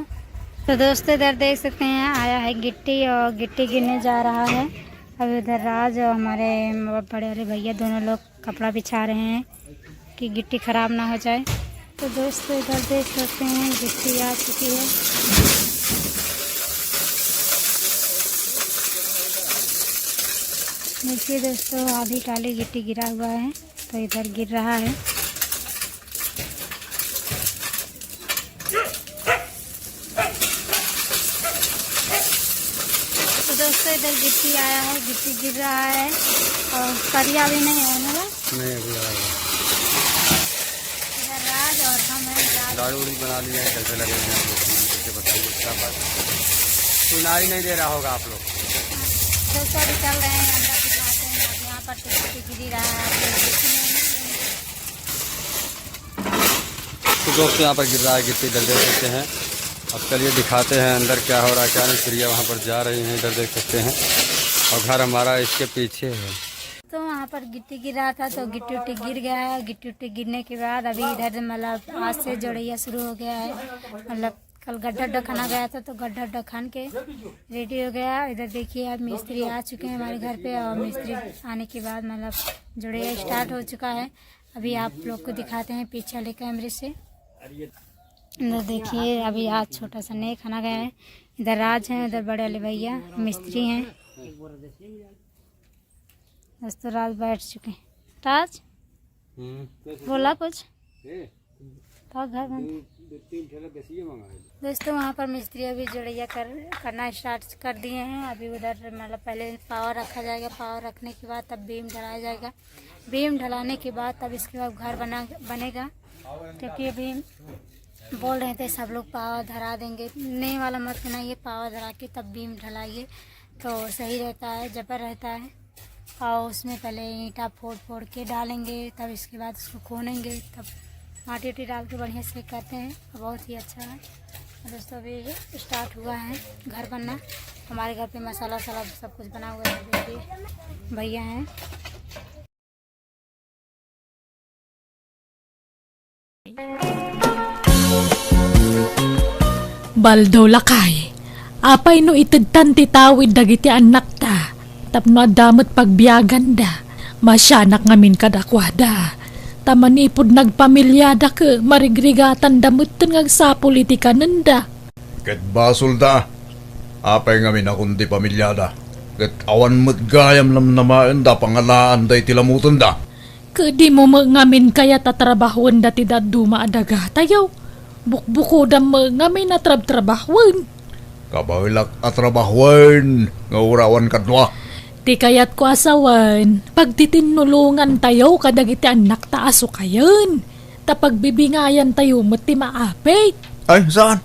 तो दोस्तों, इधर देख सकते हैं, आया है गिट्टी और गिट्टी गिरने जा रहा है। अभी उधर राज और हमारे बड़े वाले भैया दोनों लोग कपड़ा बिछा रहे हैं कि गिट्टी खराब ना हो जाए। तो दोस्तों, इधर देख सकते हैं, गिट्टी आ चुकी है। देखिए दोस्तों, आधी ट्राली गिट्टी गिरा हुआ है, तो इधर गिर रहा है। तो दोस्तों, इधर गिट्टी आया है, गिट्टी गिर रहा है और करिया भी नहीं है ना? नहीं, अभी आएगा। इधर राज और हम हैं, राज। दाढ़ी उड़ी बना ली है, कैसे लग रहे हैं आप लोग, comment करके बताइए फटाफट। सुनाई नहीं दे रहा होगा आप लोग। दोस्तों, अभी चल रहे हैं, अंदर दिखाते हैं, अब यहाँ पर तो गिट्टी गिर ही रहा है, आप लोग देख ही रहे हैं। तो दोस्तों, यहाँ पर गिर रहा है गिट्टी, इधर देख सकते हैं। अब चलिए दिखाते हैं अंदर क्या हो रहा है, क्या नहीं। प्रिया वहाँ पर जा रही हैं, इधर देख सकते हैं। और घर हमारा इसके पीछे है। तो वहाँ पर गिट्टी गिरा था, तो गिट्टी उट्टी गिर गया है। गिट्टी उट्टी गिरने के बाद अभी इधर, मतलब, आज से जोड़ैया शुरू हो गया है। मतलब, कल गड्ढा उड्ढा खना गया था, तो गड्ढा उड्ढा खन के रेडी हो गया। इधर देखिए, अब मिस्त्री आ चुके हैं हमारे घर पे, और मिस्त्री आने के बाद, मतलब, जोड़ैया स्टार्ट हो चुका है। अभी आप लोग को दिखाते हैं पीछे वाले कैमरे से। इधर देखिए, अभी आज छोटा सा नहीं खाना गया है। इधर राज हैं, इधर बड़े वाले भैया मिस्त्री हैं। दोस्तों, राज बैठ चुके हैं। राज, हम्म। बोला कुछ? ए? का घर बन दो, दो तीन ठेला बेसिए मंगा ले। दोस्तों, वहाँ पर मिस्त्री अभी जोड़ैया कर, करना स्टार्ट कर दिए हैं। अभी उधर, मतलब, पहले पावा रखा जाएगा, पावा रखने के बाद तब बीम ढलाया जाएगा। बीम ढलाने के बाद तब इसके बाद घर बना, बनेगा, क्योंकि अभी बोल रहे थे सब लोग पावा धरा देंगे। नए वाला मत बनाइए, पावा धरा के तब बीम ढलाइए, तो सही रहता है, जबर रहता है। और उसमें पहले ईंटा फोड़ फोड़ के डालेंगे, तब इसके बाद उसको खोनेंगे, तब माटी उटी डाल के बढ़िया से करते हैं। बहुत ही अच्छा है। और दोस्तों, अभी स्टार्ट हुआ है घर बनना। हमारे घर पे मसाला वसाला सब कुछ बना हुआ है। देखिए, भैया हैं। Baldo, lakay, apay no itedtan ti tawid dagiti annakta tapno adda met pagbiaganda? Masianak ngamin kadakuada, ta manipud nagpamiliada ket marigrigatanda metten nga agsapul iti kanenda. Ket basolda, apay ngamin a kun ti pamiliada, ket awan met gayam namnamaenda a pangalaanda iti lamutenda. Ket dimo met ngamin kayat a trabahoenda ti dadduma a dagatayo? Bukbukodam met ngamin a trabtrabahoen. Kabaelak a trabahoen nga uray awan kadua. Ti kayatko a sawen, pagtitinulongantayo kadagiti annakta a sukayen, ta pagbibingayantayo met ti maapit. Ay, saan?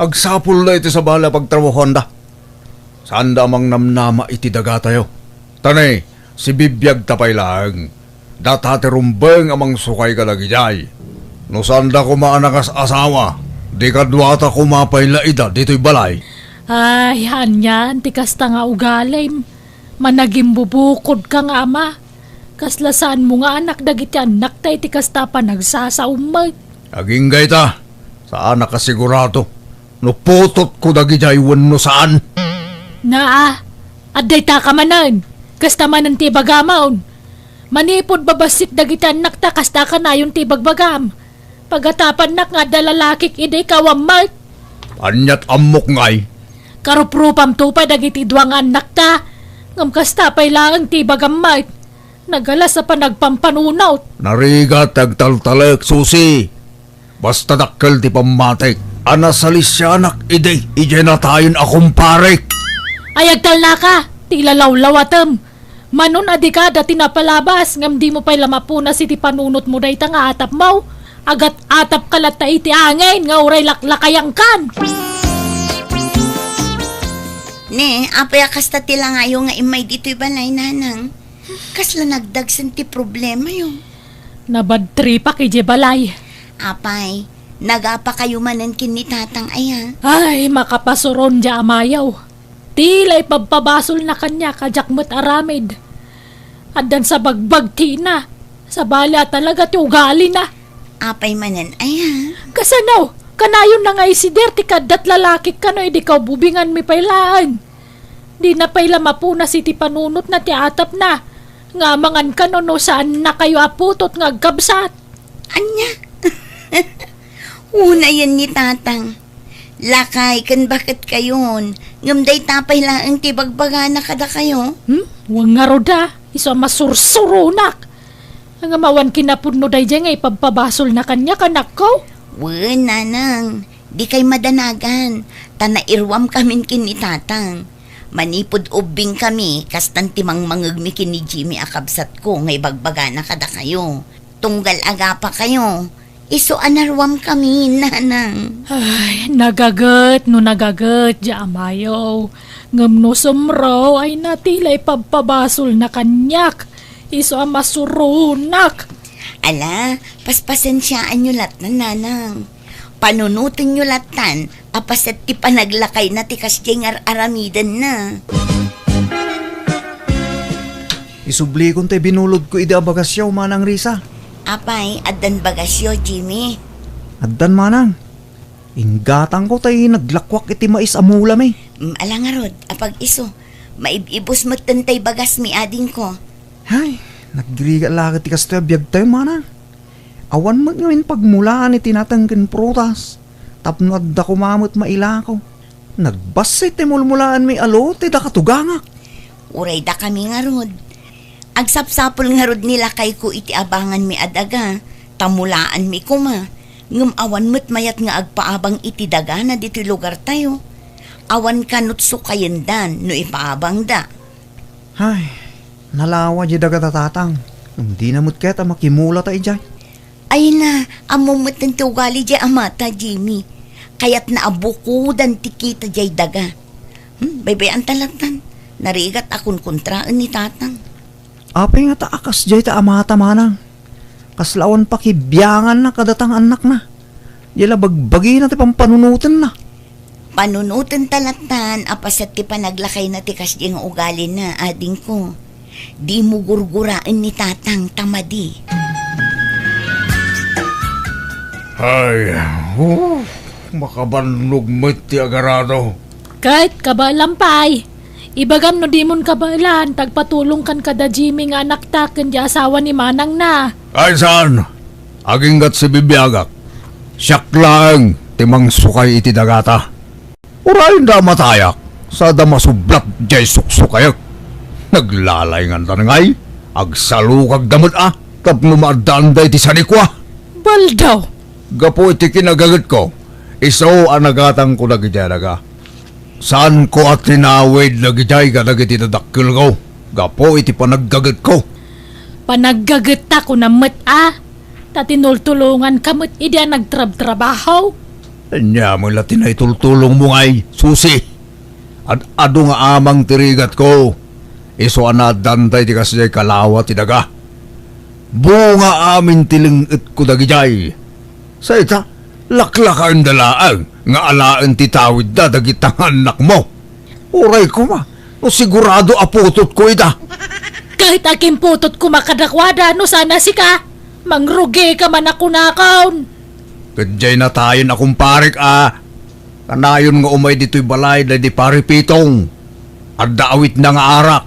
Agsapulda iti sabali a pagtrabahoanda. Saanda a mangnamnama iti dagatayo. Ta ne, sibibiagta pay laeng. Data ti rumbeng a mangsukay kadagidiay. No saanda koma a nakas-asawa, di kaduata koma pay la ida ditoy balay. Ay, anian ti kasta nga ugalim. Managimbubukodka nga ama. Kasla saanmo nga anak dagiti annakta iti kasta a panagsasaom met. Agingga ita, saanak a sigurado no putotko dagidiay wenno saan. Naa, adda itaka manen. Kasta manen ti ibagamon. Manipud babassit dagiti annakta, kasta kanayon ti ibagbagam. Pagatapannak nga adda lalakik idi, kawam met. Aniat ammok ngay? Karuprupamto pay dagiti dua nga annakta. Ngem kasta pay laeng ti ibagam met. Nagalas a panagpampanunot. Narigat ti agtaltalek, Susi. Basta dakkel ti pammatik a nasalisianak idi idiay natayen a kumparek. Ay, agtalnaka, ti ilalawlawatem. Manon a dika dati napalabas, ngem dimo pay la mapunas iti panunotmo dayta nga atapmo. Agat-atapka latta iti angin nga uray laklakayangkan. Ne, apay a kasta ti langayo nga immay ditoy balay, nanang? Kasla nagdagsen ti problemayo? Nabadtripak idiay balay. Apay, nagapakayo manen ken ni tatang aya? Ay, makapasuron diay amayo. Ti la ipabpabasolna kaniak a diak met aramid. Addan sa bagbagtina, sabali a talaga ti ugalina. Apay manen aya? Kasano? Kanayonna nga isider ti kaaddat lalakik kano idi kaububinganmi pay laeng. Dina pay la mapunas iti panunotna ti atapna, nga amangan kano no saannakayo a putot nga agkabsat. Ania? Unayen ni tatang. Lakay ken baketkayon, ngem dayta pay laeng ti ibagbagana kadakayo. Hmm? Wen ngarud a, isu a masursuronak. Ngem awan kinapudno daydiay nga ipabpabasolna kaniak, anakko? Wen, nanang, dikay madanagan, ta nairuamkamin ken ni tatang. Manipud ubbingkami, kastan ti mangmangegmi ken ni Jimmy a kabsatko nga ibagbagana kadakayo. Tunggal agapakayo, isu a naruamkami, nanang. Ay, nagaget no nagaget, diay amayo. Ngem no sumro, ay nati la ipabpabasolna kaniak. Isu a masuronak. Ala, paspasensiaanyo lattan, nanang. Panunotenyo lattan, A paset ti panaglakayna ti kasdiay nga ar-aramidenna. Isublikon ti binulodko idi a bagasyo, Manang Risa. Apay, addan bagasyo, Jimmy? Addan, Manang. Inggatangko tay naglakuak iti mais a mulami. Mm, ala ngarud, apag-isu. Maib-ibus metten tay bagasmi, adingko. Hay, nagrigat la ket ti kastoy a biagtayo, Manang. Awan met ngamin pagmulaan iti nateng ken prutas. Tapno adda koma met mailako. Nagbassit ti mulmulaanmi a lote da katugangak. Uray dakami ngarud. Agsapsapul ngarud ni lakayko iti abanganmi a daga, ta mulaanmi koma. Ngem awan met mayat nga agpaabang iti dagana ditoy lugartayo. Awan kanut sukayendan no ipaabangda. Hay, nalawa diay daga da Tatang. Ngem dina met ket a makimulata idiay. Ay na, ammom metten ti ugali diay amata, Jimmy. Kayatna a bukodan ti kita diay daga. Hmm, baybay-anta lattan. Narigat a kunkuntraen ni Tatang. Apay ngata a kasdiay ta amata, Manang? Kasla awan pakibianganna kadata nga annakna. Diay la bagbagina ti pampanunotenna. Panunotenta lattan a paset ti panaglakayna ti kasdiay nga ugalina, adingko. Dimo gurguraen ni Tatang ta madi. Ay, oh, makabannog met ti agarado. Ket kabaelam pay. Ibagam no dimon kabaelan, ta agpatulongkan kada Jimmy nga anakta ken diay asawa ni manangna. Ay, saan? Aginggat sibibiagak. Siak laeng ti mangsukay iti dagata. Uray da matayak, sada masublat diay suksukayek. Naglalaingandan ngay, agsalukagda met a, tapno maaddaanda iti sanikua. Baldaw! Gapu iti kinagagetko, isu a nagatangko dagidiay daga. Saanko a tinawid dagidiay kadagiti dadakkelko, gapu iti panaggagetko. Panaggagetta kunam met a, ta tinultulonganka met idi a nagtrabtrabaho. Ania met la ti naitultulongmo ngay, Susi? Ad-adu nga amang ti rigatko. Isu a naaddanta iti kasdiay kalawa ti daga. Bunga amin ti leng-etko dagidiay. Sa ita, laklakaenda laeng nga alaen ti tawidda dagita nga annakmo. Uray koma, no sigurado a putotko ida. Ket agimputotko koma kadakuada no saan a sika, mangrugika man a kunakon. Ket diay natayen a kumparek a, kanayon nga umay ditoy balay daydi Pari Pitong. Adda awitna nga arak.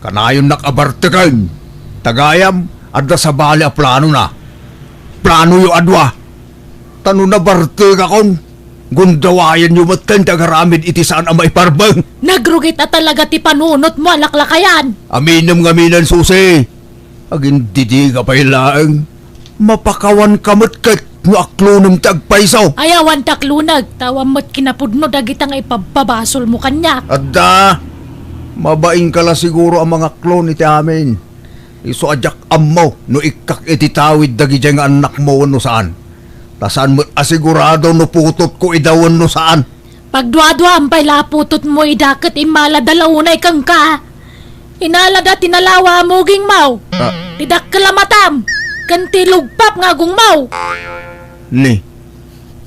Kanayonnak a barteken. Ta gayam, adda sabali a planona. Planoyo a dua. Ta no nabartekakon, gundawayenyo metten ti agaramid iti saan a maiparbeng. Nagrugit a talaga ti panunotmo a laklakayan. Aminem ngamin, Susi. Agindidiga pay laeng. Mapakawanka met ket no aklonem ti agpayso. Ay, awan ti aklonek, ta awan met kinapudno dagita nga ipabpabasolmo kaniak. Adda, mabainka la siguro a mangaklon iti amin. Isu a diak ammo no ikkak iti tawid dagidiay nga annakmo wenno saan. Ta saan met a sigurado no putotko ida wenno saan. Pagduaduam pay la a putotmo ida ket immalada la unay kenka. Inalada ti nalawa a mugingmo, ah, ti dakkel a matam, ken ti lugpap nga agongmo. Ni,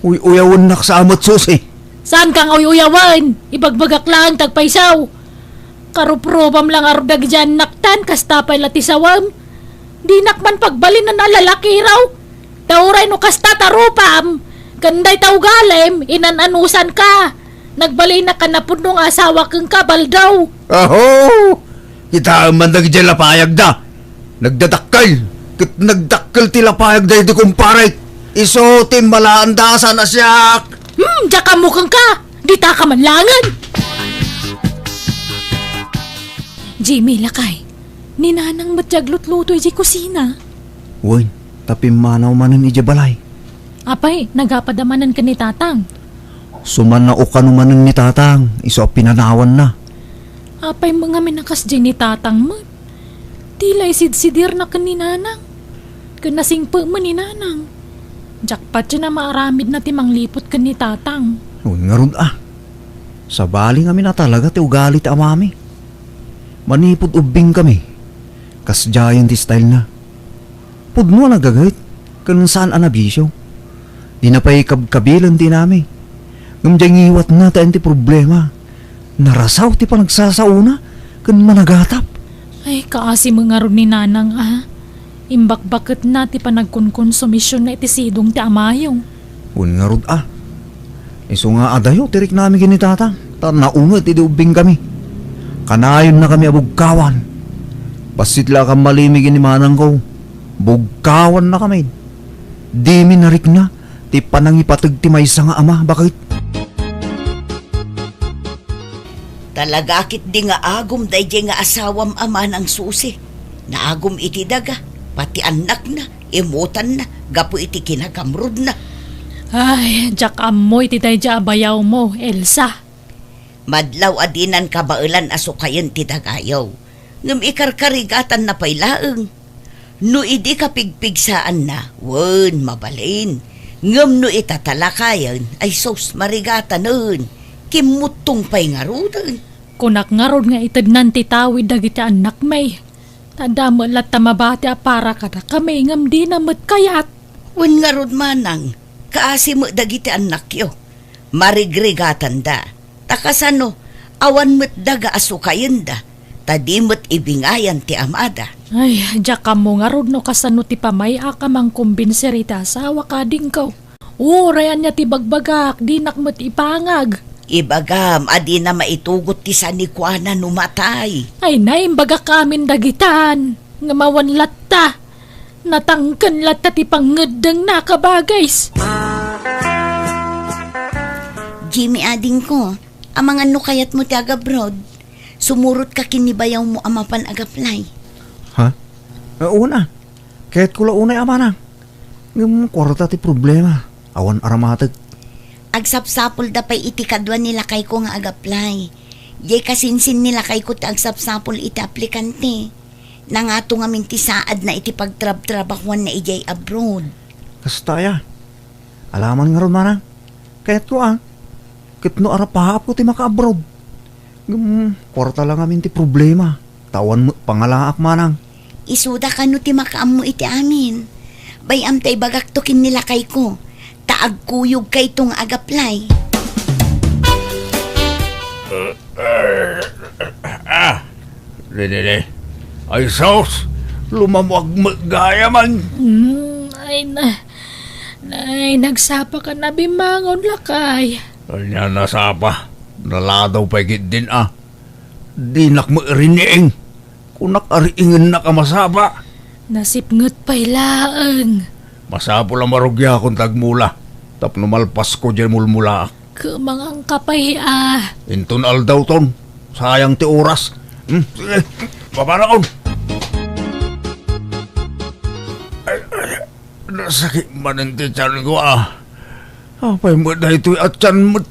uy-uyawennak sa met, Susi. Saanka nga uy-uyawen? Ibagbagak laeng ti agpayso. Karuprubam la ngarud dagidiay annaktan, kasta pay la ti sawem. Dinak man pagbalinen a lalakiraw. Ta uray no kasta ta rupam, ken dayta ugalim, inan-anusanka. Nagbalinak a napudno nga asawa kenka, Baldaw. Aho! Kitaem man dagidiay lapayagda. Nagdadakkel, ket nagdakkel ti lapayagda iti kumparek. Isu ti immalaanda a saan a siak. Hmm, diak ammo kenka. Ditaka man laengen. Jimmy, lakay. Ni Nanang met ti aglutluto idiay kusina. Wen, ta pimmanaw manen idiay balay. Apay, nagapada manen ken ni Tatang? Sumannao kano manen ni Tatang, isu a pinanawanna. Apay met ngamin a kasdiay ni Tatang met? Ti la isidsidirna ken ni Nanang. Ken nasingpet met ni Nanang. Diak patien a maaramidna ti mangliput ken ni Tatang. Wen ngarud a. Sabali ngamin a talaga ti ugali ti amami. Manipud ubbingkami, kasdiayen ti stylena. Pudno a nagaget, ken saan a nabisio. Dina pay kabkabilen ti inami. Ngem diay ngiwatna ti ayan ti problema. Narasaw ti panagsasaona ken managatap. Ay, kaasi met ngarud ni Nanang a. Imbakbaketna ti panagkonkonsumisionna iti sidong ti amayo. Wen ngarud a. Isu nga adayo ti riknami ken ni Tatang, ta naunget idi ubbingkami. Kanayonnakami a bugkawan. Bassit la a kammalimi ken ni manangko, bugkawannakami. Dimi narikna ti panangipateg ti maysa nga ama, baket. Talaga ketdi nga agum daydiay nga asawam a Manang Susi. Naagum iti daga, pati annakna, imutanna, gapu iti kinagamrudna. Ay, diak ammo iti daydiay a bayawmo, Elsa. Madlaw a dinan kabaelan a sukayen ti dagayo. Ngem ikarkarigatanna pay laeng. No idi kapigpigsaanna, wen, mabalin. Ngem no itatalakayen, ay sus, marigatanen. Kimmuttong pay ngaruden. Kunak ngarud nga itednan ti tawid dagiti annakmi. Ta adda met latta mabati a para kadakami ngem dina met kayat. Wen ngarud manang, kaasi met dagiti annakyo. Marigrigatanda. Ta kasano, awan met daga a sukayenda, ta di met ibingayan ti amada. Ay, diak ammo ngarud no kasano ti pamay-ak a mangkumbinser iti asawak, adingko. Uray ania ti bagbagak, dinak met ipangag. Ibagam a dina maitugot ti sanikuana no matay. Ay, naimbagak amin dagitan. Ngem awan latta. Natangken latta ti pangngeddengna, kabagis. Jimmy, adingko, amangan no kayatmo ti agabroad, sumurotka ken ni bayawmo a mapan agaplay. Ha? Eh, una. Kayatko la unay a manang. Ngem kuarta ti problema. Awan aramatek. Agsapsapulda pay iti kadua ni lakayko nga agaplay. Diay kasinsin ni lakayko ti agsapsapul iti aplikante. Nangato ngamin ti saadna iti pagtrabtrabahuanna idiay abroad. Kasta aya. Alaman ngarud, manang. Kayatko a. Ket no arapaapko ti makaabroad. Ngem, kuarta la ngamin ti problema. Ta awan met pangalaak, manang. Isuda kano ti makaammo iti amin. Bay-am ta ibagakto ken ni lakayko. Ta agkuyogkayto nga agaplay. Ah, Dididi. Ay, sus! Lumamuag met gayaman. Hmm, ay na, ay, nagsapa ka na bimangon, lakay. Ania nasapa? Naladaw pay ketdin a. Dinak met riniing. Kunak a riingennak a masapa. Nasipnget pay laeng. Masapul a marugiakon ta agmula. Tapno malpasko diay mulmulaak. Kumangan ka pay a. Inton aldawton, sayang ti oras. Hmm, sige, papanakon. Ay, ay, nasakit manen ti tiyanko a. Apay met daytoy a tiyan met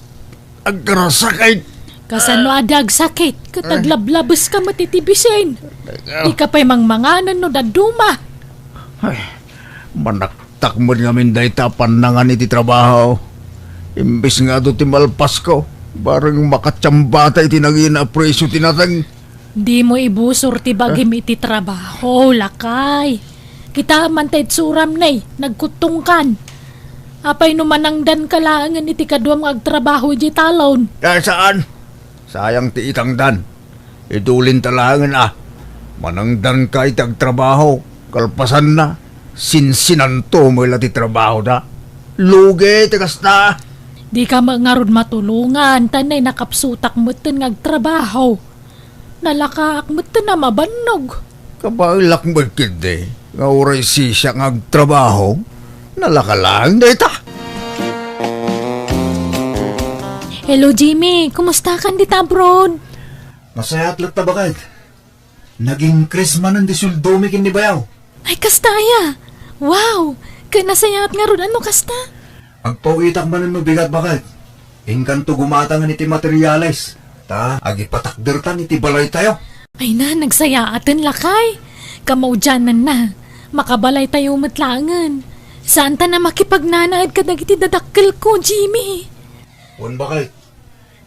agkarasakit? Kasano a di agsakit? Ket aglablabes ka met iti bisin. Ay, ah. Di ka pay mangmanganen no dadduma. Ay, manaktak met ngamin dayta a pannangan iti trabaho. Imbes nga adu ti malpasko, bareng makatiambata iti nangina a presio ti nateng. Dimo ibusor ti bagim iti trabaho, lakay. Kita man ta itsuram nay, nagkuttongkan. Apay no manangdan ka laengen iti kaduam nga agtrabaho idiay talon? Ay, saan? Sayang ti itangdan. Idulinta laengen a. Manangdanka iti agtrabaho. Kalpasanna, sinsinanto met la ti trabahoda. Lugi ti kasta. Dika met ngarud matulongan, ta nay nakapsutak metten nga agtrabaho. Nalakaak metten a mabannog. Kabaelak met ketdi nga uray sisiak nga agtrabaho, nalaka laeng dayta. Hello, Jimmy. Kumustakan dita abroad? Nasayaat latta, baket. Nag-increase manen ti sueldomi ken ni bayaw. Ay, kasta aya? Wow! Ket nasayaat ngarud a no kasta? Agpaw-itak manen no bigat, baket. Inkanto gumatangen iti materiales, ta agipatakdertan iti balaytayo. Ay na, nagsayaaten, lakay. Kamaudiananna, makabalaytayo met laengen. Saanta a makipagnanaed kadagiti dadakkelko, Jimmy. Wen, baket.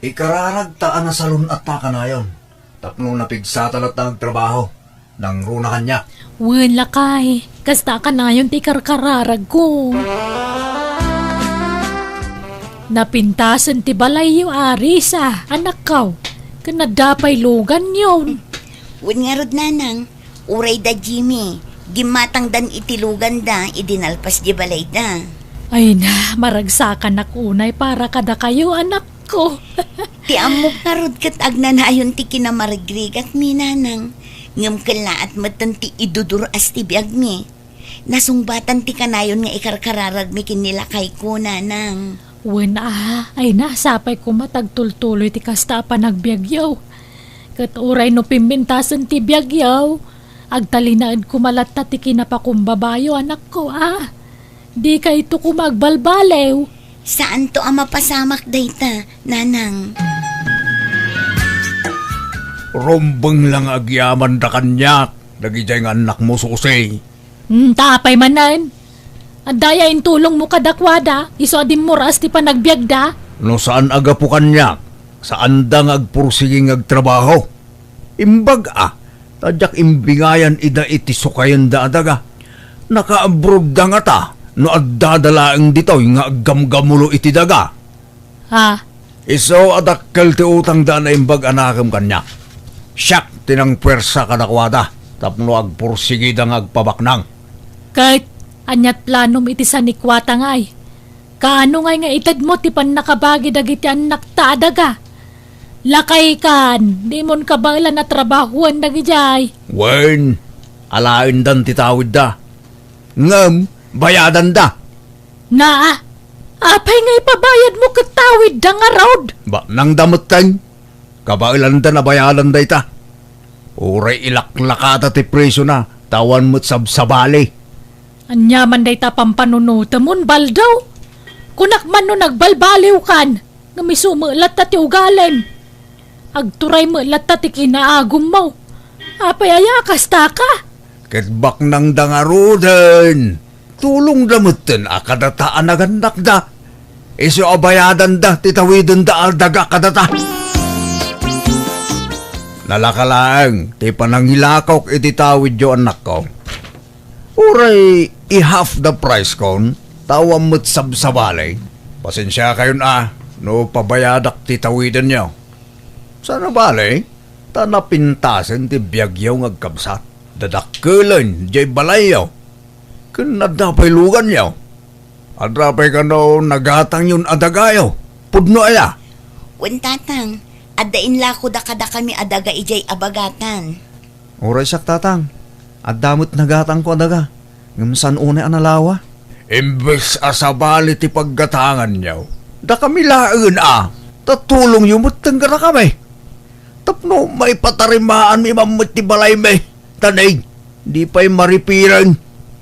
Ikararagta a nasalun-atta kanayon. Tapno napigsata latta nga agtrabaho. Nangruna kaniak. Wen, lakay. Kasta kanayon ti ikarkararagko. Napintasen ti balayyo, Arisa, anakko. Ken adda pay luganyo. Wen ngarud, nanang, uray da Jimmy, gimmatangdan iti luganda idi nalpas di balayda. Ay na, maragsakanak unay para kadakayo, anakko. Ti ammok ngarud ket agnanayon ti kinamarigrigakmi, nanang. Ngem kellaat metten ti idudur-as ti biagmi. Nasungbatan ti kanayon nga ikarkararagmi ken ni lakayko, nanang. Wen a, ay na, sapay koma ta agtultuloy ti kasta a panagbiagyo. Ket uray no pimpintasen ti biagyo, agtalinaed koma latta ti kinapakumbabayo, anakko a. Dikayto koma agbalbaliw. Saanto a mapasamak dayta, nanang. Rumbeng la nga agyamanda kaniak, dagidiay nga annakmo, Susi. Hmm, ta apay manen? Adda aya intulongmo kadakuada, isu a dimmuras ti panagbiagda? No saan a gapu kaniak, saanda nga agpursigi nga agtrabaho. Imbag a, ta diak imbingayan ida iti sukayenda a daga. Nakaabroadda ngata no addada laeng ditoy nga aggamgamulo iti daga. Ha? Isu a dakkel ti utangda a naimbag a nakem kaniak. Siak ti nangpuersa kadakuada tapno agpursigida nga agpabaknang. Ket aniat planom iti sanikuatangay? Kaano ngay nga itedmo ti pannakabagi dagiti annakta a daga? Lakaykan, dimon kabaelan a trabahoen dagidiay. Wen, alaendan ti tawidda. Ngem, bayadanda. Naa, apay nga ipabayadmo ket tawidda ngarud? Baknangda metten. Kabaelandan a bayadan dayta. Uray ilaklakada ti presiona, ta awan met sabsabali. Ania man dayta pampanunotemon, Baldaw? Kunak man no nagbalbaliwkan, ngem isu met latta ti ugalem. Agturay met latta ti kinaagummo. Apay aya a kastaka? Ket baknangda ngaruden. Tulongda metten a kadata a nagannakda. Isu a bayadanda ti tawidenda a daga kadata. Nalaka laeng ti panangilakok iti tawidyo, annakko. Uray i-half the price kon, ta awan met sabsabali. Pasensiakayon a no pabayadak ti tawidenyo. Saan a bale, ta napintasen ti biagyo nga agkabsat. Dadakkelen diay balayyo. Ken adda pay luganyo. Adda pay kano nagatangyon a dagayo. Pudno aya? Wen, Tatang, adda inlakoda kadakami a daga idiay abagatan. Uray siak, Tatang. Adda met nagatangko a daga, ngem saan unay a nalawa. Imbes a sabali ti paggatanganyo, dakami laengen a, ta tulongyo metten kadakami. Tapno maipatarimaanmi man met ti balaymi, ta nay, di pay maripireng.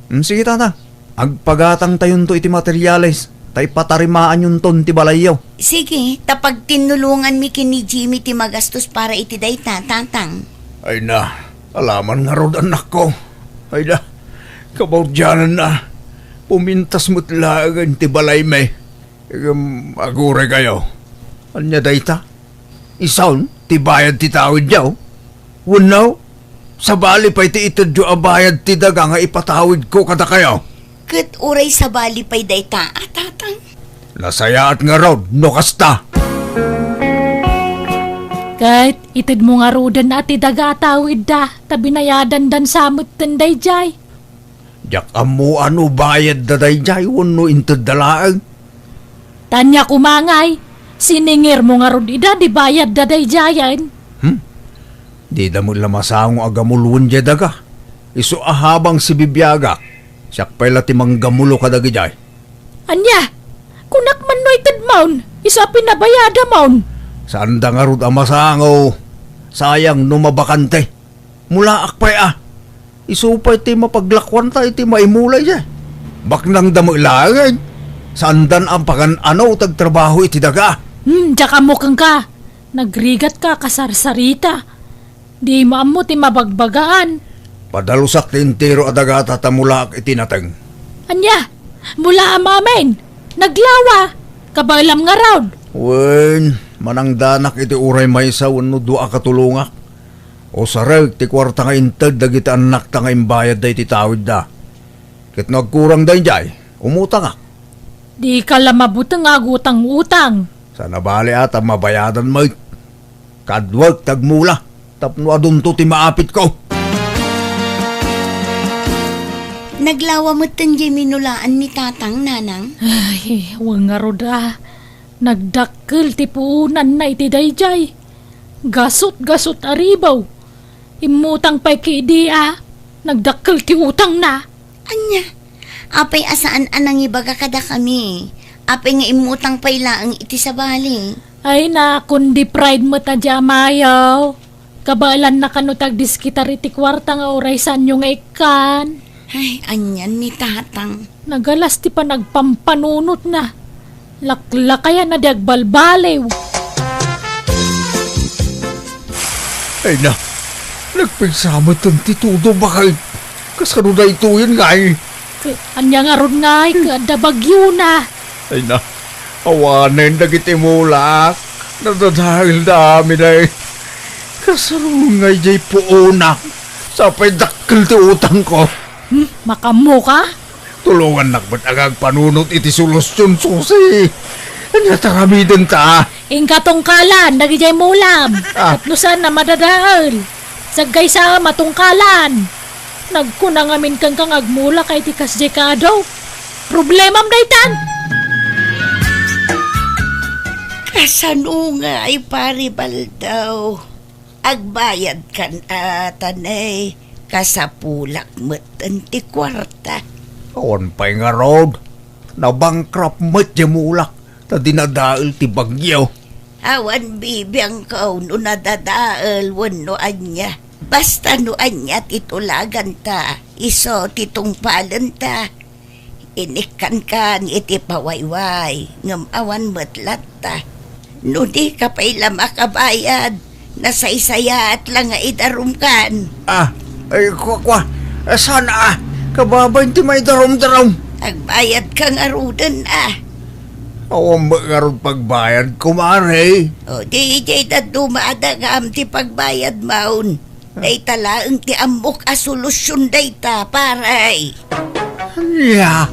Hmm, sige, Tatang. Agpagatangtayonto iti materiales, ta ipatarimaanyonton ti balayyo. Sige, ta pagtinnulonganmi ken ni Jimmy ti magastos para iti dayta, Tatang. Ay na, alaman ngarud, annakko. Ay na, kabaudiananna, pumintas met laengen ti balaymi. Ngem, aguraykayo. Ania dayta? Isun ti bayad ti tawidyo? Wenno, sabali pay ti itedyo a bayad ti daga nga ipatawidko kadakayo? Ket uray sabali pay dayta a, Tatang? Nasayaat ngarud no kasta. Ket itedmo ngaruden a ti daga a tawidda, ta binayadandan sa metten daydiay. Diak ammo a no bayadda daydiay wenno intedda laeng. Ta ania koma ngay, siningirmo ngarud ida di bayadda daydiayen? Hmm? Dida met la masango a gamuloen diay daga. Isu a habang sibibiagak, siak pay la ti manggamulo kadagidiay. Ania? Kunak man no itedmon, isu a pinabayadamon. Saanda ngarud a masango. Sayang no mabakante. Mulaak pay a. Isu pay ti mapaglakuanta iti maimulay diay. Baknangda met laeng. Saandan a pagan-ano ti agtrabaho iti daga. Hmm, diak ammo kenka. Nagrigatka a kasarsarita. Dimo ammo ti mabagbagaan. Padalusak ti entero a dagata ta mulaak iti nateng. Ania? Mulaam amin? Naglawa? Kabaelam ngarud? Wen, manangdanak iti uray maysa wenno dua a katulongak. Usarek ti kuarta nga inted dagiti annakta nga imbayadda iti tawidda. Ket no agkurang daydiay, umutangak. Dika la mabuteng a agutang-utang. Saan a bale a ta mabayadan met. Kaduak ti agmula tapno adunto ti maapitko. Naglawa metten diay minulaan ni Tatang, Nanang? Ay, wen ngarud a. Nagdakkel ti puonanna iti daydiay. Gasut-gasut a ribaw. Immutang pay ket idi a nagdakkel ti utangna. Ania? Apay a saan a nangibaga kadakami? Apay nga immutang pay laeng iti sabali? Ay na, kundi pride met a di amayo. Kabaelanna kano ti agdiskitar iti kuarta nga uray saanyo nga ikkan. Ay, anian ni Tatang? Nagalas ti panagpampanunotna. Laklakayan a di agbalbaliw. Ay na, nagpigsa metten ti todo, baket. Kasano daytoyen ngay? Ket ania ngarud ngay ket adda bagyona? Ay na, awanen dagiti mulak. Nadadaelda amin ay. Kasano ngay diay puonak? Sapay dakkel ti utangko. Hmm, makaammoka? Tulongannak met nga agpanunot iti solusion, Susi. Ania ti aramidenta? Inka tungkalan dagidiay mulam. Ah. Tapno saan a madadael. Saggaysa a matungkalan. Nagkuna ngamin kenka nga agmulaka iti kasdiay kaadu. Problemam daytan. Kasano ngay, Pari Baldaw? Agbayadkan a, ta nay, kasapulak metten ti kuarta. Awan pay ngarud. Nabankrupt met diay mulak ta dinadael ti bagyo. Awan bibiangko no nadadael wenno ania. Basta no ania ti tulaganta, isu ti tungpalenta. Inikkankan iti pawayway, ngem awan met latta. No dika pay la makabayad, nasaysayaat la nga idarumkan. Ah, ay, kua, kua. Eh, saan a? Kababain ti maidarumdarum. Agbayadka ngaruden a. Awan met ngarud pagbayad, kumare. O, di, di, dadduma a dagam ti pagbayadmon. Dayta laeng ti ammok a solusion dayta, pare. Ania?